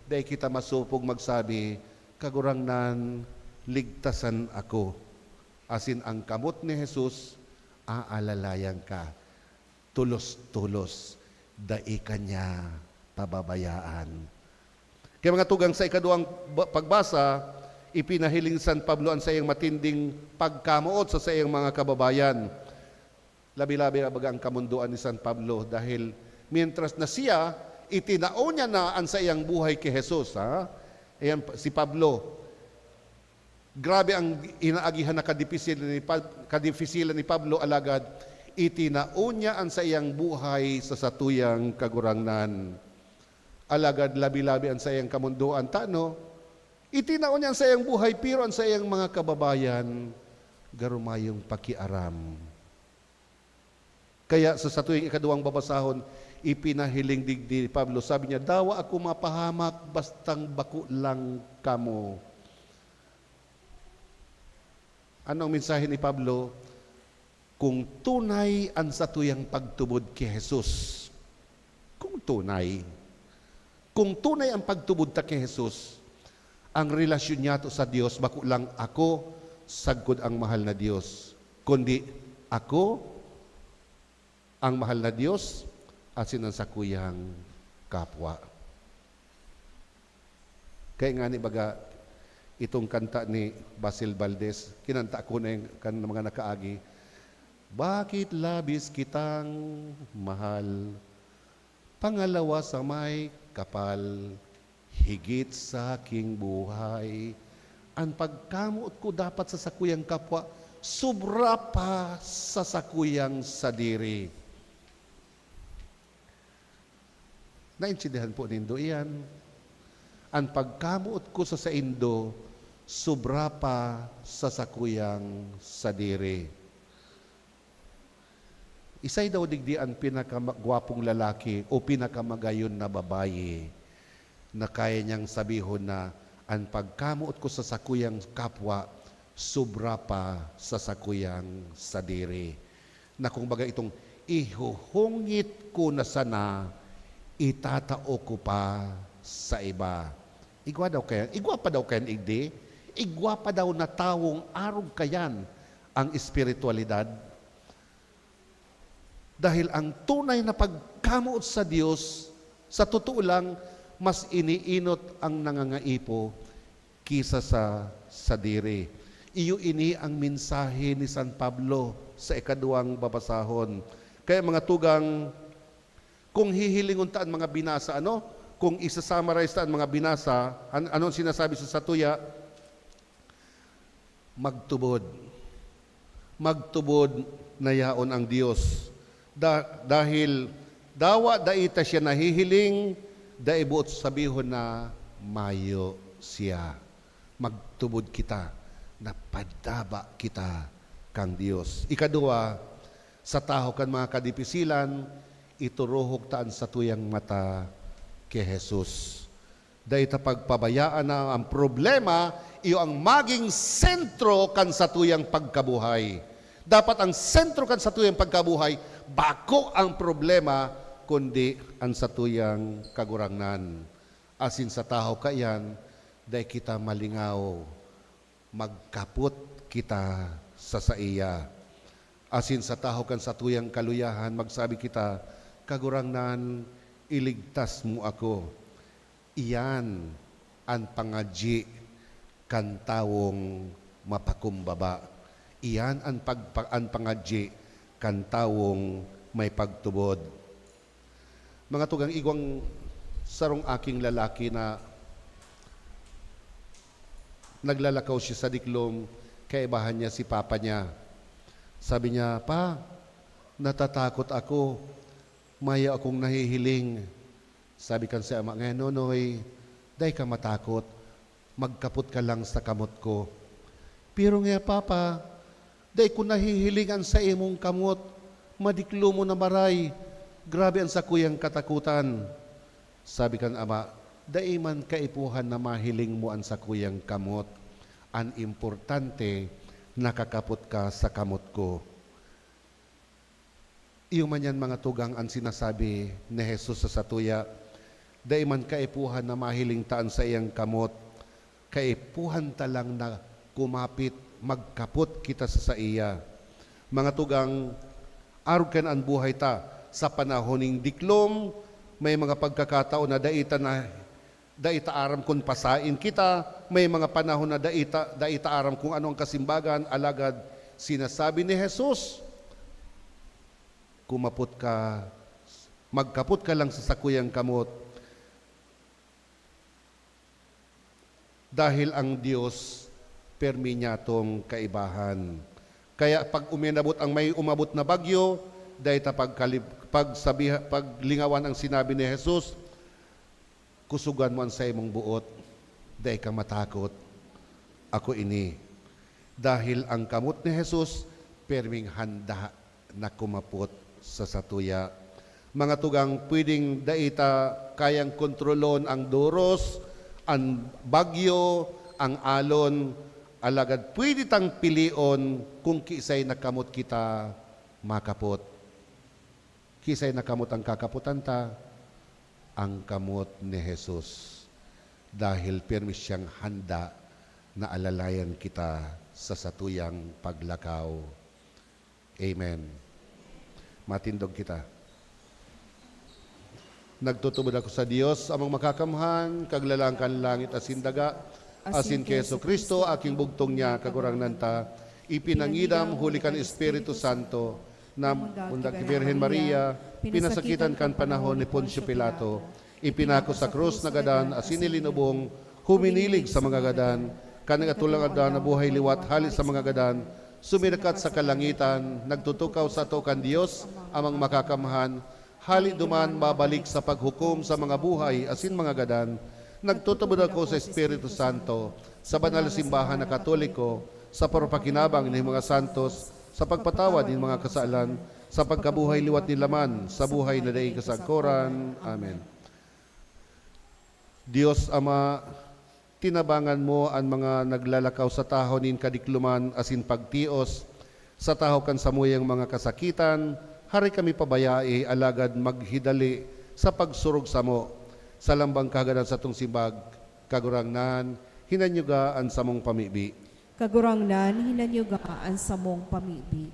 dai kita masopog magsabi, "Kagurangnan, ligtasan ako." Asin ang kamot ni Jesus, aalalayan ka. Tolos-tolos, dai ka niya pababayaan. Kaya, mga tugang, sa ikaduwang ba-, pagbasa, ipinahiling ni San Pablo an saiyang matinding pagkamoot sa saiyang mga kababayan. Labi-labi na baga ang kamondoan ni San Pablo, dahil mientras na siya, itinao niya na an saiyang buhay ki Jesus, ha? Ayan, si Pablo. Grabe ang inaagihan na kadipisil ni Pab-, kadipisilan ni Pablo, alagad itinao niya an saiyang buhay sa satuyang Kagurangnan. Alagad labi-labi an saiyang kamondoan, tano, itinao niya an saiyang buhay, pero an saiyang mga kababayan, garo mayong pakiaram. Kaya sa satuyang ikaduwang babasahon, ipinahiling digdi ni Pablo, sabi niya, "Dawa ako mapahamak, bastang bako lang kamo." Ano ang mensahe ni Pablo? Kung tunay an satuyang pagtubod ki Jesus, kung tunay, kung tunay ang pagtubod ta ki Jesus, ang relasyon niyato sa Dios bako lang ako sagkod ang mahal na Dios, kundi ako, ang mahal na Dios, asin an sakuyang kapwa. Kaya ngani baga, itong kanta ni Basil Valdez, kinanta ko na yung kan mga nakaagi, "Bakit labis kitang mahal, pangalawa sa may kapal, higit sa aking buhay. An pagkamoot ko dapat sa sakuyang kapwa, sobra pa sa sakuyang sadiri." Naintindihan po nindo iyan? An pagkamoot ko sa saindo, sobra pa sa sakuyang sadiri. Isay daw digdi an pinakagwapong lalaki o pinakamagayon na babayi na kaya niyang sabihon na, "An pagkamoot ko sa sakuyang kapwa, sobra pa sa sakuyang sadiri." Na kung baga itong ihuhungit ko na sana, itatao ko pa sa iba. Igwa daw kayan, igwa pa daw kayan igdi, igwa pa daw na tawong arog kayan ang espiritualidad. Dahil ang tunay na pagkamoot sa Dios, sa totoo lang, mas iniinot ang nangangaipo ki sa sadiri. Iyo ini ang mensahe ni San Pablo sa ikaduwang babasahon. Kaya, mga tugang, kung hihilingon ta an mga binasa, ano? Kung isa-summarize ta an mga binasa, an-, ano an sinasabi sa satuya? Magtubod. Magtubod na yaon ang Dios. Da-, dahil dawa dai ta siya nahihiling, dai boot sabihon na mayo siya. Magtubod kita na padaba kita kan Dios. Ikaduwa, sa tahaw kan mga kadipisilan, ituruhok ta an satuyang mata ki Jesus. Dai ta pagpabayaan na ang problema iyo ang maging sentro kan satuyang pagkabuhay. Dapat ang sentro kan satuyang pagkabuhay, bako ang problema, kundi an satuyang Kagurangnan. Asin sa tahaw kaiyan, dai kita malingaw, magkapot kita sa saiya. Asin sa tahaw kan satuyang kaluyahan, magsabi kita, "Kagurangnan, iligtas mo ako." Iyan an pangadyi kan tawong mapakumbaba. Iyan an pagpa-, an pangadyi kan tawong may pagtubod. Mga tugang, igwang sarong aking lalaki na naglalakaw siya sa diklom, kaibahan niya si papa niya. Sabi niya, "Pa, natatakot ako. Mayo akong nahihiling." Sabi kan si ama, "Ngayon, Nonoy, dai ka matakot. Magkapot ka lang sa kamot ko." "Pero nga, Papa, dai ko nahihiling an saimong kamot. Madiklom mo na maray. Grabe an sakuyang katakutan." Sabi kan ama, "Dai man kaipuhan na mahiling mo an sakuyang kamot. An importante, nakakapot ka sa kamot ko." Iyo man yan, mga tugang, an sinasabi ni Jesus sa satuya, dai man kaipuhan na mahiling ta an saiyang kamot, kaipuhan ta lang na kumapit, magkapot kita sa saiya. Mga tugang, arog kan an buhay ta, sa panahon nin diklom, may mga pagkakataon na dai ta na, dai ta aram kun pasain kita, may mga panahon na dai ta, dai ta aram kung ano ang kasimbagan, alagad sinasabi ni Jesus, "Kumapot ka, magkapot ka lang sa sakuyang kamot, dahil ang Dios permi niyatong kaibahan." Kaya pag uminabot ang may umabot na bagyo, dai ta pagkalib-, pagsabiha-, paglingawan ang sinabi ni Jesus, "Kusogan mo an saimong boot, dai ka matakot. Ako ini." Dahil ang kamot ni Jesus, perming handa na kumapot sa satuya. Mga tugang, pwedeng dai ta kayang kontrolon ang doros, an bagyo, ang alon, alagad pwede tang pilion kung kiisay na kamot kita makapot. Kisay na kamot ang kakapotan ta, ang kamot ni Jesus, dahil pirmi siyang handa na alalayan kita sa satuyang paglakaw. Amen. Matindog kita. Nagtutubod ako sa Dios, Amang Makakamhan, Kaglalang kan langit asin daga, asin ki Jesu-Cristo, aking bugtong niya, Kagurangnan ta, ipinangidam huli kan Espiritu Santo, na mundag ki Birhen Maria, pinasakitan kan panahon ni Poncio Pilato, ipinako sa krus na gadan asin ilinubong, huminilig sa mga gadan, kan nagatolang aldaw nabuhay liwat hale sa mga gadan, sumirakat sa kalangitan, nagtutukaw sato kan Dios, Amang Makakamhan, hale duman mabalik sa paghukom sa mga buhay asin mga gadan. Nagtutubod ako sa Espiritu Santo, sa banal na simbahan na Katoliko, sa paropakinabang nin mga santos, sa pagpatawad nin mga kasalan, sa pagkabuhay liwat nin laman, sa buhay na daing kasagkoran. Amen. Dios Ama, tinabangan mo an mga naglalakaw sa tahaw nin kadikloman asin pagtios, sa tahaw kan samuyang mga kasakitan. Hare kami pabayae, alagad maghidali sa pagsurog samo. Sa lambang kahagadan satong simbag, Kagurangnan, hinanyuga an samong pamibi. Kagurangnan, hinanyuga an samong pamibi.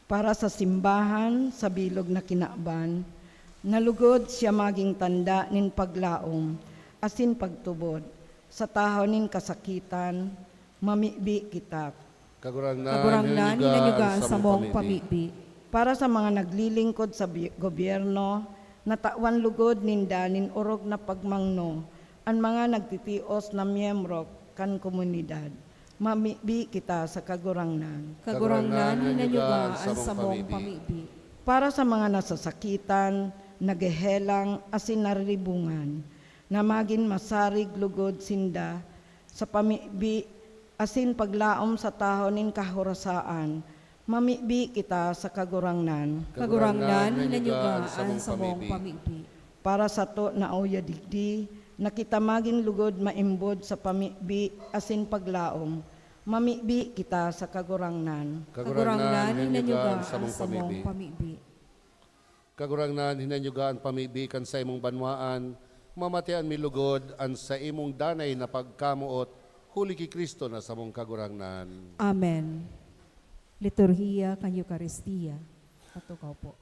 Para sa simbahan sa bilog na kinaban, na lugod siya magin tanda nin paglaom asin pagtubod sa tahaw nin kasakitan, mamibi kita. Kagurangnan, hinanyuga an samong pamibi. Para sa mga naglilingkod sa bi-, gobyerno, na tawan lugod ninda nin orog na pagmangno, an mga nagtitios na miyembro kan komunidad. Mamibi kita sa Kagurangnan. Kagurangnan, hinanyuga an samong pamibi. Para sa mga nasasakitan, naghehelang, asin nariribungan, na magin masarig lugod sinda sa pamibi asin paglaom sa tahaw nin kahorasaan, mamibi kita sa Kagurangnan. Kagurangnan, hinanyuga an samong pamibi. Para sato na uya digdi, na kita magin lugod maimbod sa pamibi asin paglaom, mamibi kita sa Kagurangnan. Kagurangnan, hinanyuga an samong pamibi. Kagurangnan, hinanyuga an pamibi kan saimong banwaan, mamatean mi lugod an saimong danay na pagkamoot, huli ki Cristo na samong Kagurangnan. Amen. Liturhiya kan Eukaristia. Patukaw po.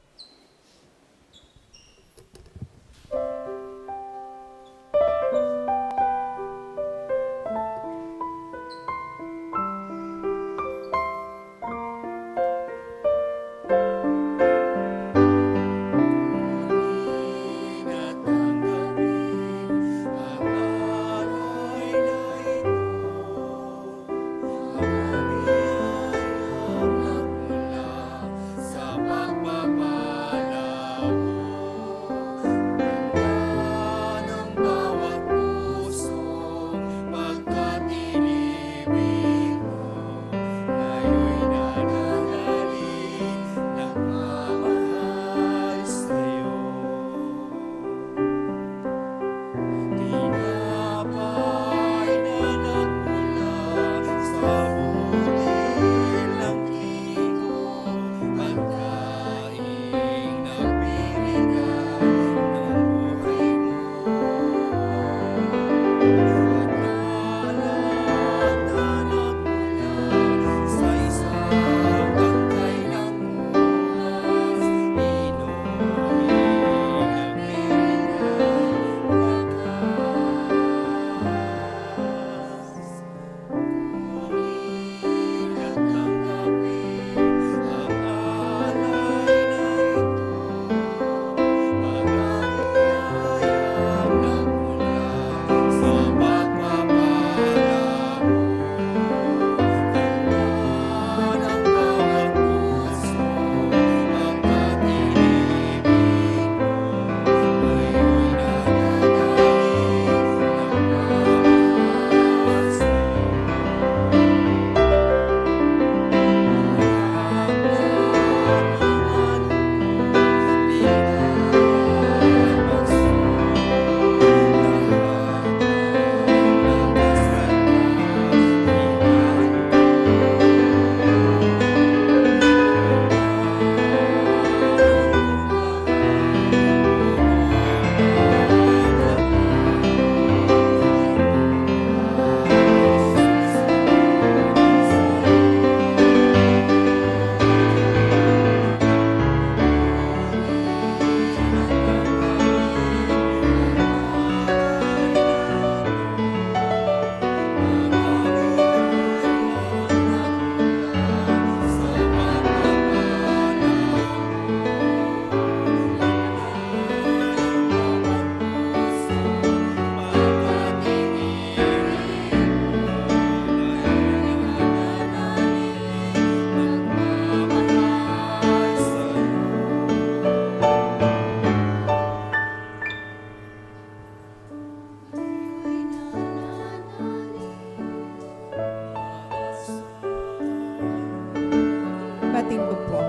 Tindog po.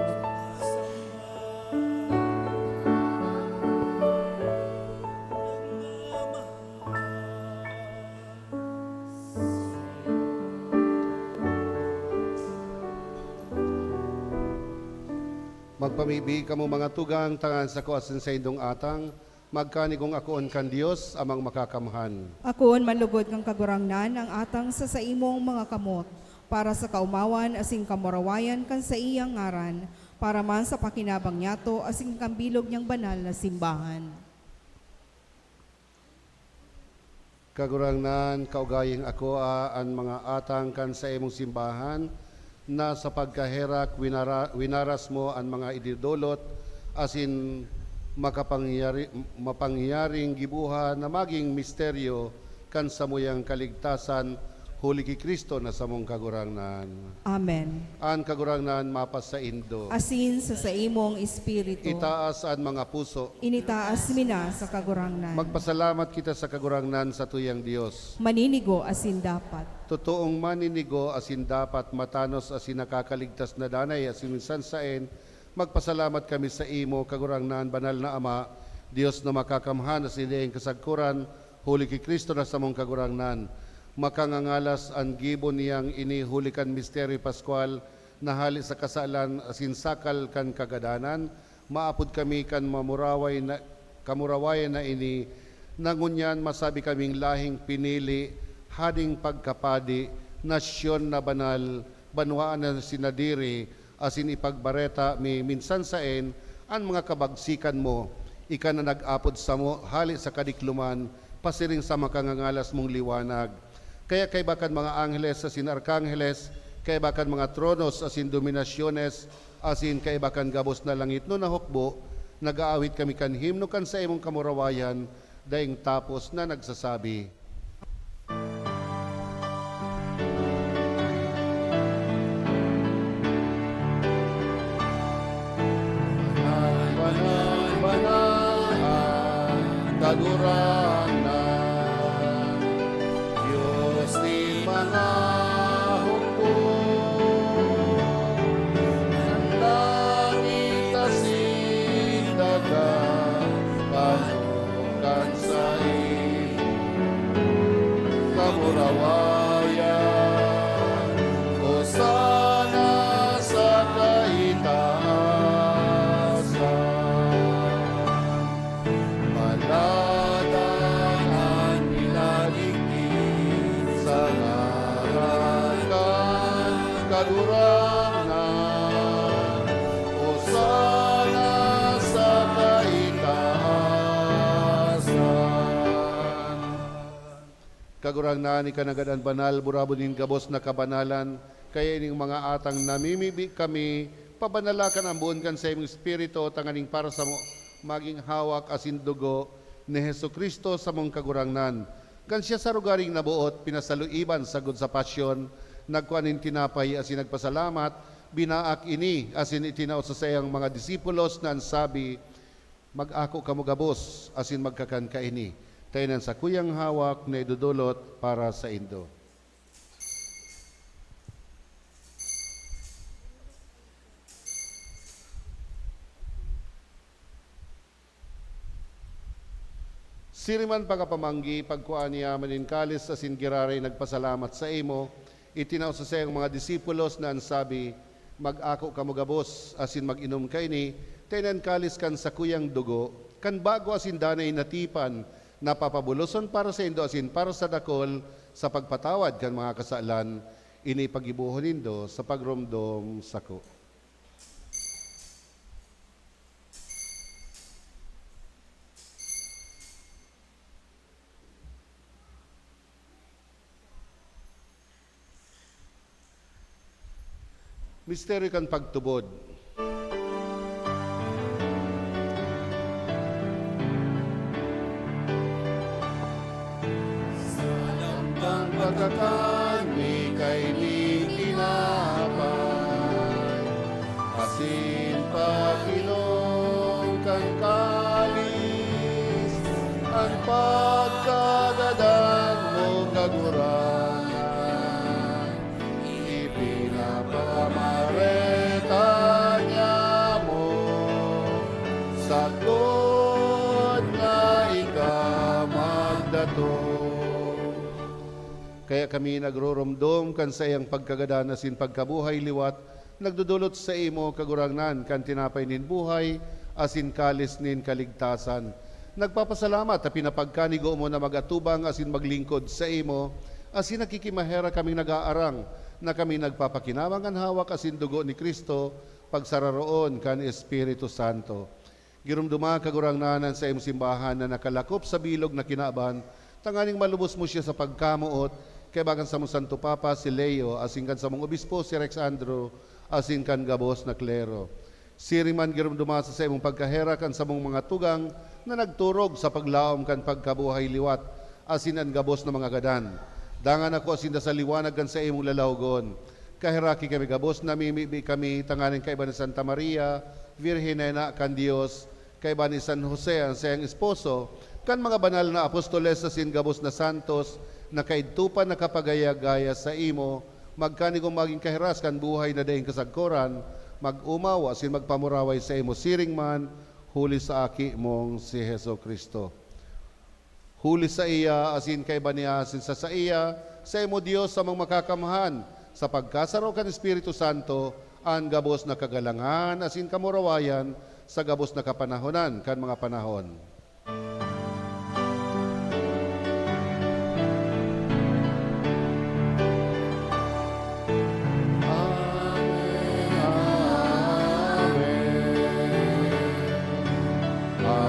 Magpamibi kamo, mga tugang, tanganing sako asin saindong atang magkanigong akoon kan Dios, Amang Makakamhan. Akoon man lugod kan Kagurangnan ang atang sa saimong mga kamot, para sa kaomawan asin kamurawayan kan saiyang ngaran, para man sa pakinabang niyato asin kan bilog niyang banal na simbahan. Kagurangnan, kaugaying akoa an mga atang kan saimong simbahan, na sa pagkaherak winara-, winaras mo an mga ididolot asin makapangyari-, mapangyaring giboha na magin misteryo kan samuyang kaligtasan, huli ki Cristo na samong Kagurangnan. Amen. An Kagurangnan mapasaindo. Asin sa saimong espiritu. Itaas an mga puso. Initaas mi na sa Kagurangnan. Magpasalamat kita sa Kagurangnan, satuyang Dios. Maninigo asin dapat. Totoong maninigo asin dapat, matanos asin nakakaligtas na danay asin minsan saen, magpasalamat kami saimo, Kagurangnan, Banal na Ama, Dios na Makakamhan asin daing kasagkoran, huli ki Cristo na samong Kagurangnan. Makangangalas an gibo niyang ini huli kan misteryo paskwal, na hale sa kasalan asin sakal kan kagadanan, maapod kami kan mamuraway na, kamurawayan na ini, na ngunyan masabi kaming lahing pinili, hading pagkapadi, nasyon na banal, banwaan na sinadiri, asin ipagbareta mi minsan saen an mga kabagsikan mo, ika na nag-apod samo hale sa kadikloman, pasiring sa makangangalas mong liwanag. Kaya kaiba kan mga angheles asin arkangheles, kaiba kan mga tronos asin dominasyones, asin kaiba kan gabos na langitnon na hukbo, nag-aawit kami kan himno kan saimong kamurawayan, daing tapos na nagsasabi, "Banal, banal, banal an Kagurangnan, Dios nin mga hukbo. An langit asin daga, pano kan saimong kamurawayan, Hosana sa kaitaasan. Maladan an minadigdi sa ngaran kan Kagurangnan, Hosana sa kaitaasan." Kagurangnan, ika nanggad an banal, burabod nin gabos na kabanalan, kaya ining mga atang namimibi kami, pabanala kan amboon kan saimong Espiritu, tanganing para samo magin hawak asin dugo ni Jesu-Cristo, samong Kagurangnan. Kan siya sa rogaring naboot, pinasaluiban sagkod sa pasyon, nagkua nin tinapay asin nagpasalamat, binaak ini asin itinao sa saiyang mga disipulos na an sabi, "Mag-ako kamo gabos asin magkakan kaini, ta ini an sakuyang hawak na idodolot para saindo." Siring man pakapamanggi, pagkua niya man nin kalis asin giraray nagpasalamat saimo, itinao sa saiyang mga disipulos na an sabi, "Mag-ako kamo gabos asin mag-inom kaini, ta ini an kalis kan sakuyang dugo, kan bago asin danay na tipan, na papabuloson para saindo asin para sa dakul sa pagpatawad kan mga kasalan. Ini paggibohon nindo sa pagromdom sako." Misteryo kan pagtubod. Sa lambang pagkakan mi kaini tinapay, asin pag-inom kan kalis, an pagkagadan mo, Kagurangnan, ipinapamareta Kaya kami nagrurumdom kan saiyang pagkagadan asin pagkabuhay liwat, nagdodolot saimo, Kagurangnan, kan tinapay nin buhay asin kalis nin kaligtasan. Nagpapasalamat ta pinapagkanigo mo na mag-atubang asin maglingkod saimo, asin nakikimaherak kaming nag-aarang na kami nagpapakinabang kan hawak asin dugo ni Cristo, pagsararoon kan Espiritu Santo. Giromdoma, Kagurangnan, an saimong simbahan na nakalakop sa bilog na kinaban, tanganing malubos mo siya sa pagkamoot, kaiba kan samong Santo Papa, si Leo, asin kan samong obispo, si Rex Andrew, asin kan gabos na klero. Siring man, giromdoma sa saimong pagkaherak an samong mga tugang na nagturog sa paglaom kan pagkabuhay liwat, asin an gabos na mga gadan. Dangan ako asin da sa liwanag kan saimong lalawogon. Kaheraki kami gabos, namimibi kami tanganing kaiba ni Santa Maria, Birhen na ina kan Dios, kaiba ni San Jose, an saiyang esposo, kan mga banal na apostoles asin gabos na santos na kaidto pa nakapagaya-gaya saimo, magkanigong magin kahiras kan buhay na daing kasagkoran, mag-omaw asin magpamuraway saimo siring man, huli sa Aki mong si Jesu-Cristo. Huli saiya, asin kaiba niya, asin sa saiya, saimo, Dios, samong makakamhan, sa pagkasaro kan Espiritu Santo, an gabos na kagalangan asin kamurawayan sa gabos na kapanahonan kan mga panahon. Amen. Amen. Amen.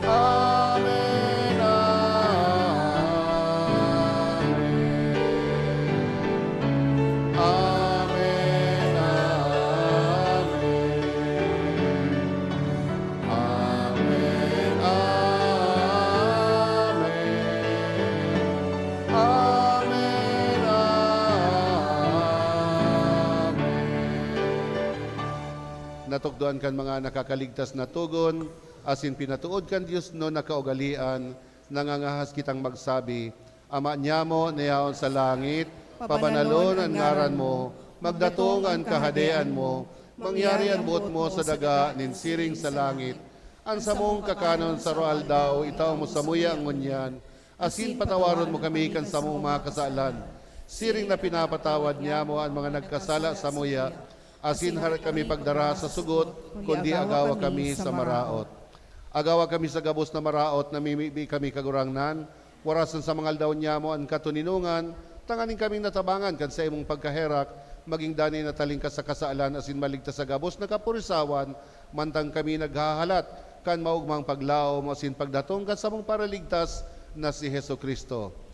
Amen. Amen. Amen. Amen. Amen. Amen. Amen. Amen. Natukdoan kan mga nakakaligtas na togon, asin pinatood kan diosnon na kaugalean, nangangahas kitang magsabi, Ama nyamo na yaon sa langit, pabanalon an ngaran mo, magdatong an kahadean mo, mangyari an boot mo sa daga nin siring sa langit. An samong kakanon sa aroaldaw, itao mo samuya ngunyan, asin patawaron mo kami kan samong mga kasalan, siring na pinapatawad nyamo an mga nagkasala samuya, asin harayo kami pagdara sa sugot, kundi agawa kami sa maraot. Agawa kami sa gabos na maraot, namimibi kami, Kagurangnan, warasan sa mga aldaw nyamo an katoninongan, tanganing kaming natabangan kan saimong pagkaherak, magin danay na talingkas sa kasalan asin maligtas sa gabos na kapurisawan, mantang kami naghahalat kan maogmang paglaom asin pagdatong kan samong Paraligtas na si Jesu-Cristo.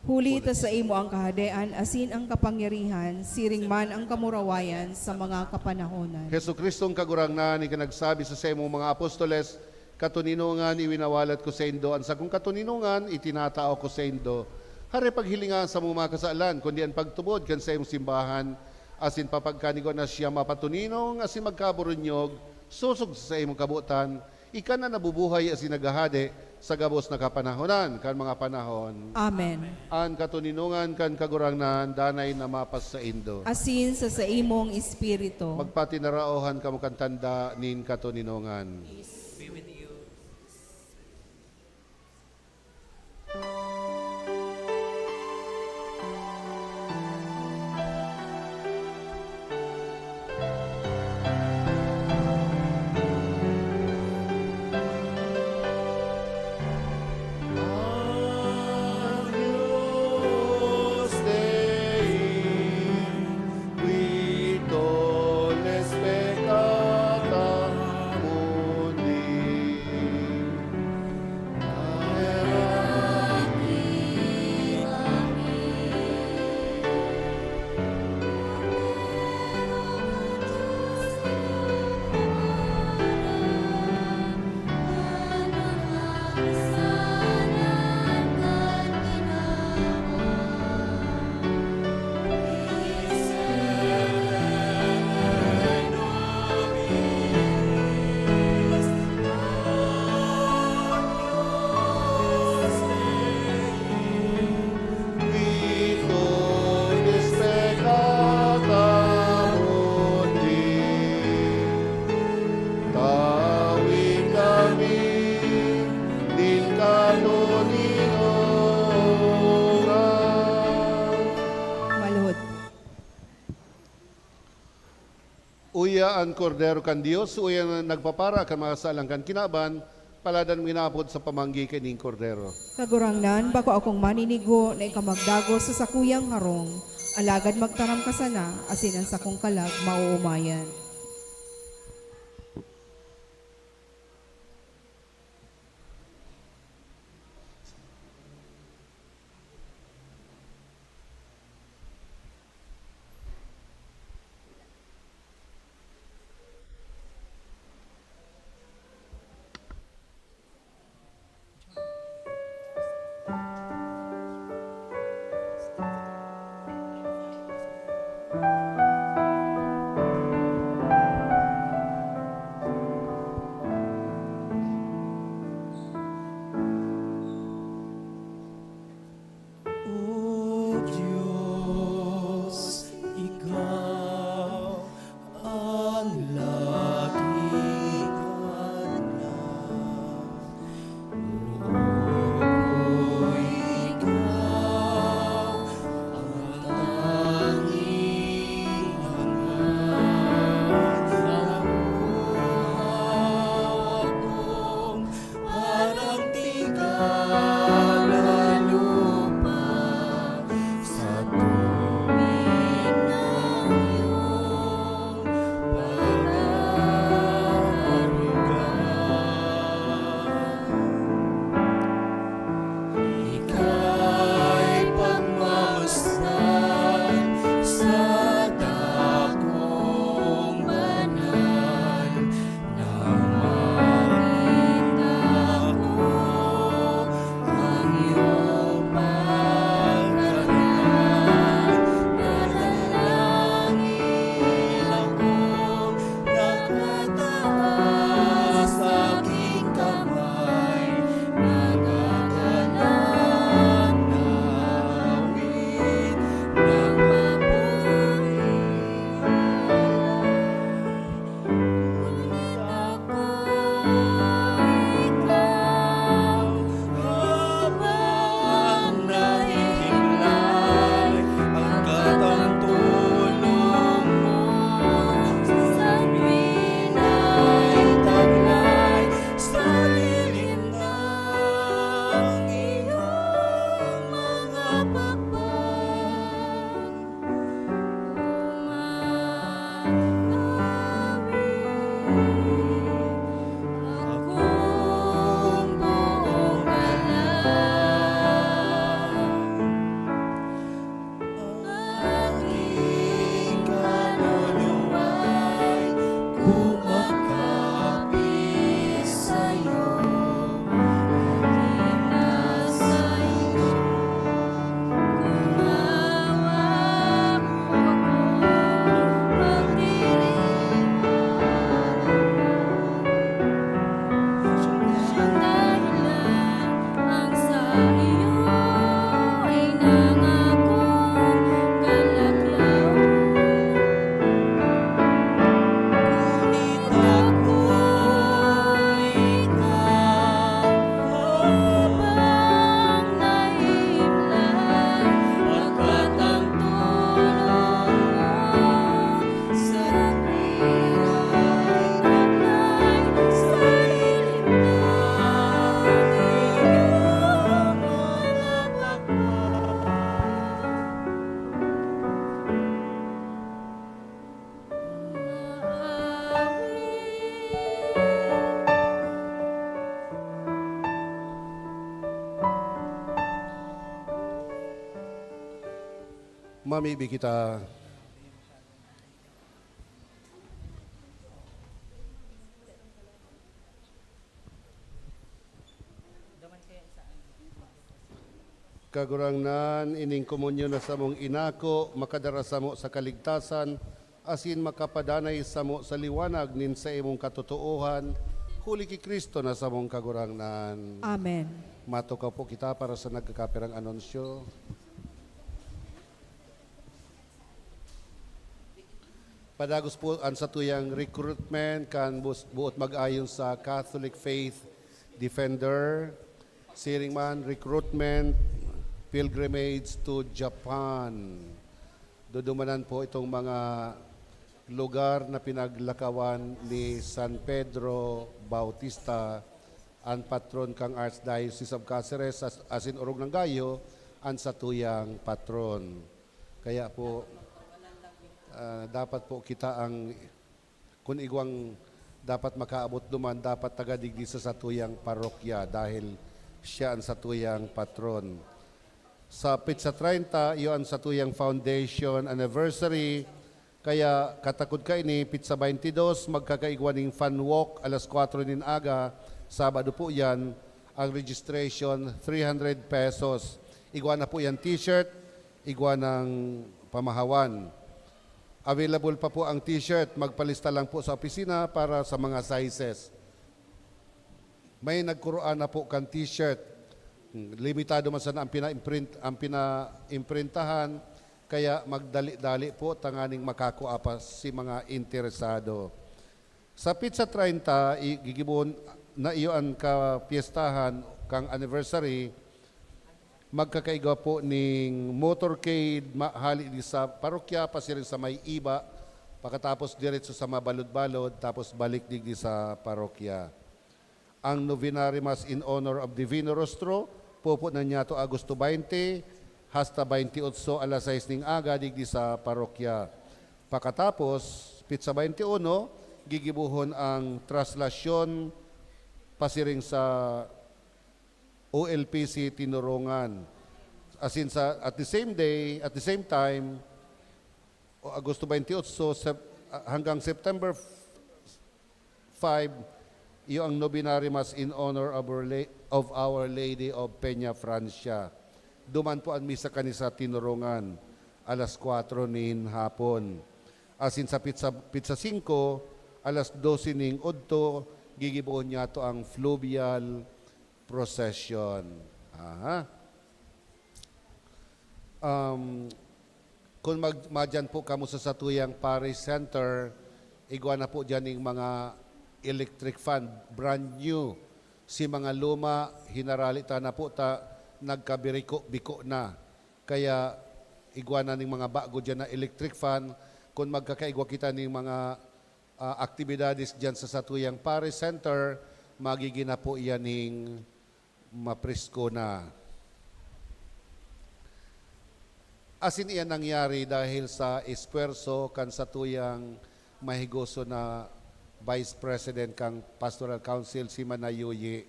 Huli ta saimo an kahadean asin an kapangyarihan, siring man an kamurawayan sa mga kapanahonan. Jesu-Cristong Kagurangnan, ika nagsabi sa saimong mga apostoles, "Katoninongan iwinawalat ko saindo, an sakong katoninongan itinatao ko saindo." Hare paghilinga an samong mga kasalan, kundi an pagtubod kan saimong simbahan, asin papagkanigoan na siya mapatoninong asin magkaburunyog, sosog sa saimong kabotan, ika na nabubuhay asin naghahade sa gabos na kapanahonan kan mga panahon. Amen. An katoninongan kan Kagurangnan danay na mapasaindo. Asin sa saimong espiritu. Magpatinaraohan kamo kan tanda nin katoninongan. Agnus Dei, qui tolles peccata mundi. Uya an Kordero kan Dios, uya na nagpapara kan mga salang kan kinaban, paladan minapod sa pamanggi kaining Kordero. Kagurangnan, bako akong maninigo na ikaw magdagos sa sakuyang harong, alagad magtaram ka sana, asin an sakong kalag maoomayan. O Dios, ikaw an laki kan lahat. Poon ko ikaw an tanging hangaan. Ang buhay kong parang tigalalupa sa tubig na iyong pag-aaruga. Ika'y pagmamasdan sa dakong banal. Nang makita ko ang iyong pagkakan, nanalangin akong nakataas sa aking kamay, nagkakalat na awit ng maputing alay. Ngunit ako ikaw, habang nahihimlay, pagkat ang tulong mo sa akin ay taglay sa lilim ng iyong mga pakpak. Umaawit akong buong kalag. Aking kaluluwa'y kumakapit sa'yo. Halina sa'yo. Mamibi kita. Kagurangnan, ining komunyon na samong inako makadara samo sa kaligtasan asin makapadanay samo sa liwanag nin saimong katotoohan, huli ki Cristo na samong Kagurangnan. Amen. Matukaw po kita para sa nagkakapirang anunsyo. Padagos po an satuyang recruitment kan bus-, buot mag-ayon sa Catholic Faith Defender. Siring man, recruitment, pilgrimage to Japan. Dudumanan po itong mga Lugar na pinaglakawan ni San Pedro Bautista, an patron kan Archdiocese of Caceres, as-, asin orog nang gayo, an satuyang patron. Kaya po, ah, dapat po kita ang, kun igwang dapat makaabot duman, dapat taga digdi sa satuyang parokya dahil siya an satuyang patron. Sa petsa treinta, iyo an satuyang foundation anniversary. Kaya katakod kaini, petsa baynte dos, magkakaigwa nin fan walk alas kwatro nin aga, Sabado po yan. Ang registration, three hundred pesos. Igwa na po yan t-shirt, igwa ng pamahawan. Available pa po ang t-shirt. Magpalista lang po sa opisina para sa mga sizes. May nagkuroan na po kan t-shirt. Limitado man sana ang pina-imprint, ang pina-imprintahan, kaya magdali-dali po tanganing makakua pa si mga interesado. Sa petsa treinta, i-, gigibohon na iyo an kapyestahan kang anniversary, magkakaigwa po ning motorcade ma-, hali di sa parokya, pasiring sa may iba, pakatapos diretso sa mabalod-balod, tapos balik digdi sa parokya. Ang Novenary Mass in honor of Divino Rostro, pupo na niyato Agosto baynte hasta baynte otso, alas sais ning aga, digdi sa parokya. Pakatapos, petsa baynte uno, gigibohon ang traslasyon pasiring sa O L P C Tinorongan. As in, sa, at the same day, at the same time, o Agosto baynte otso, Sep-, ah, hanggang September five, iyo ang Novenary Mass in honor of Our La-, of Our Lady of Peña Francia. Duman po an misa kani sa Tinorongan, alas kwatro nin hapon. Asin sa petsa, petsa singko, alas dose ning udto, gigibohon niyato ang fluvial procession. Aha. Um, kung mag-, madyan po kamo sa satuyang Parish Center, igwa na po dyan ning mga electric fan, brand new. Si mga luma, hinarali ta na po ta, nagkabiriko-biko na. Kaya igwa na ning mga bago dyan na electric fan. Kung magkakaigwa kita ning mga, ah, aktibidades dyan sa satuyang Parish Center, magiging na po yan ning mapresko na. Asin iyan nangyari dahil sa espuwerso kan satuyang mahigoso na Vice President kan Pastoral Council, si Manay Yuyi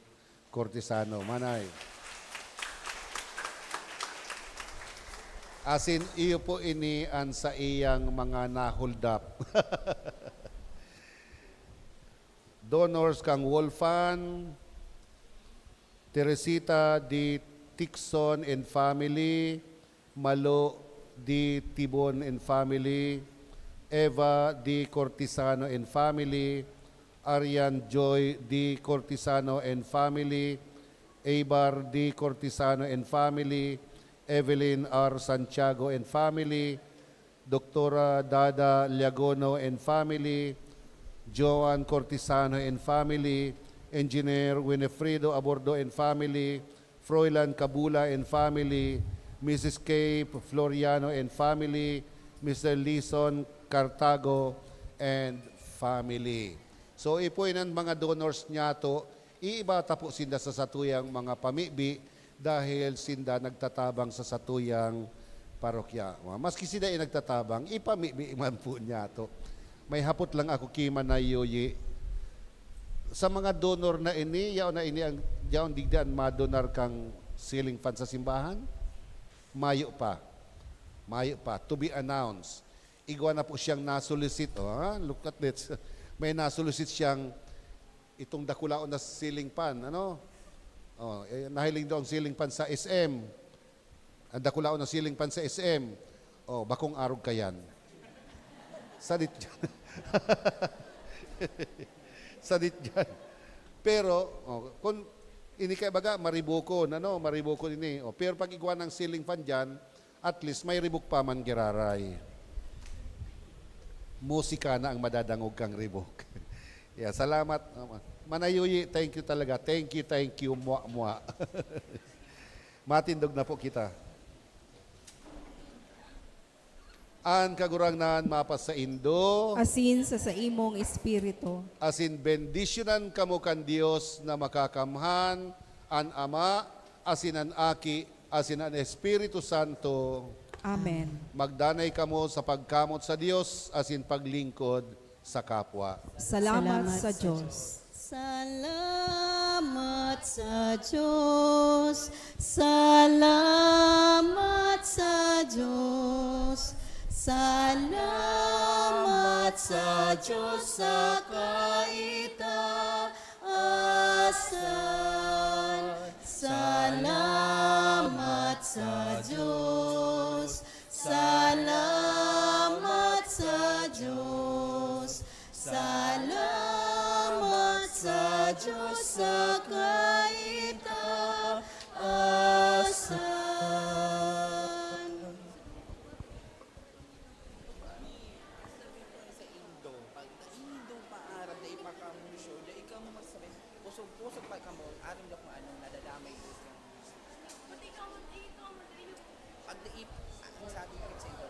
Cortesano. Manay. Asin iyo po ini an saiyang mga na-hold up. Donors kang Wolfan, Teresita D. Tixon and family, Malo D. Tibon and family, Eva D. Cortisano and family, Arian Joy D. Cortisano and family, Eibar D. Cortisano and family, Evelyn R. Santiago and family, Doktora Dada Liagono and family, Joan Cortisano and family, Engineer Winifredo Abordo and family, Froilan Cabula and family, Missus K Floriano and family, Mister Lison Cartago and family. So, ipuin ang mga donors niyato, iiba ta po sinda sa satuyang mga pamibi, dahil sinda nagtatabang sa satuyang parokya. Maski sinda ay nagtatabang, ipamibi man po niyato. May hapot lang ako ki Manay Yuyi. Sa mga donor na ini, yaon na ini ang, yaon digdi an madonar kang ceiling fan sa simbahan? Mayo pa. Mayo pa. To be announced. Igwa na po siyang nasulisit. Oh, ha? Look at this. May nasulisit siyang itong dakulaon na ceiling fan, ano? Oh, eh, nahiling daw ang ceiling fan sa S M. Ang dakulaon na ceiling fan sa S M. Oh, bakong arog kayan. Sadit yan. Sadit yan. Pero, oh, kung ini kay baga, maribukon, ano, maribukon ini. Oh, pero pag igwa ng ceiling fan dyan, at least may ribok pa man giraray. Musika na ang madadangog kang ribok. Yeah, salamat. Manay Yuyi, thank you talaga. Thank you, thank you. Mwa, mwa. Matindog na po kita. An Kagurangnan mapasaindo. Asin sa saimong espiritu. Asin bendisyonan kamo kan Dios na makakamhan, an Ama, asin an Aki, asin an Espiritu Santo. Amen. Magdanay kamo sa pagkamot sa Dios asin paglingkod sa kapwa. Salamat sa Diyos. Salamat sa Diyos. Salamat sa Diyos. Salamat sa Diyos sa kaitaasan. Salamat sa Diyos. Salamat sa Diyos. Salamat sa Diyos sa kaitaasan. Sa indo, pag naindo pa aram na ipakamusyo, da ikaw mo masabi, kusog-kusog pa kamo, aram na kung anong nadadamay ko sa pag naip, ang sabi ko sa indo,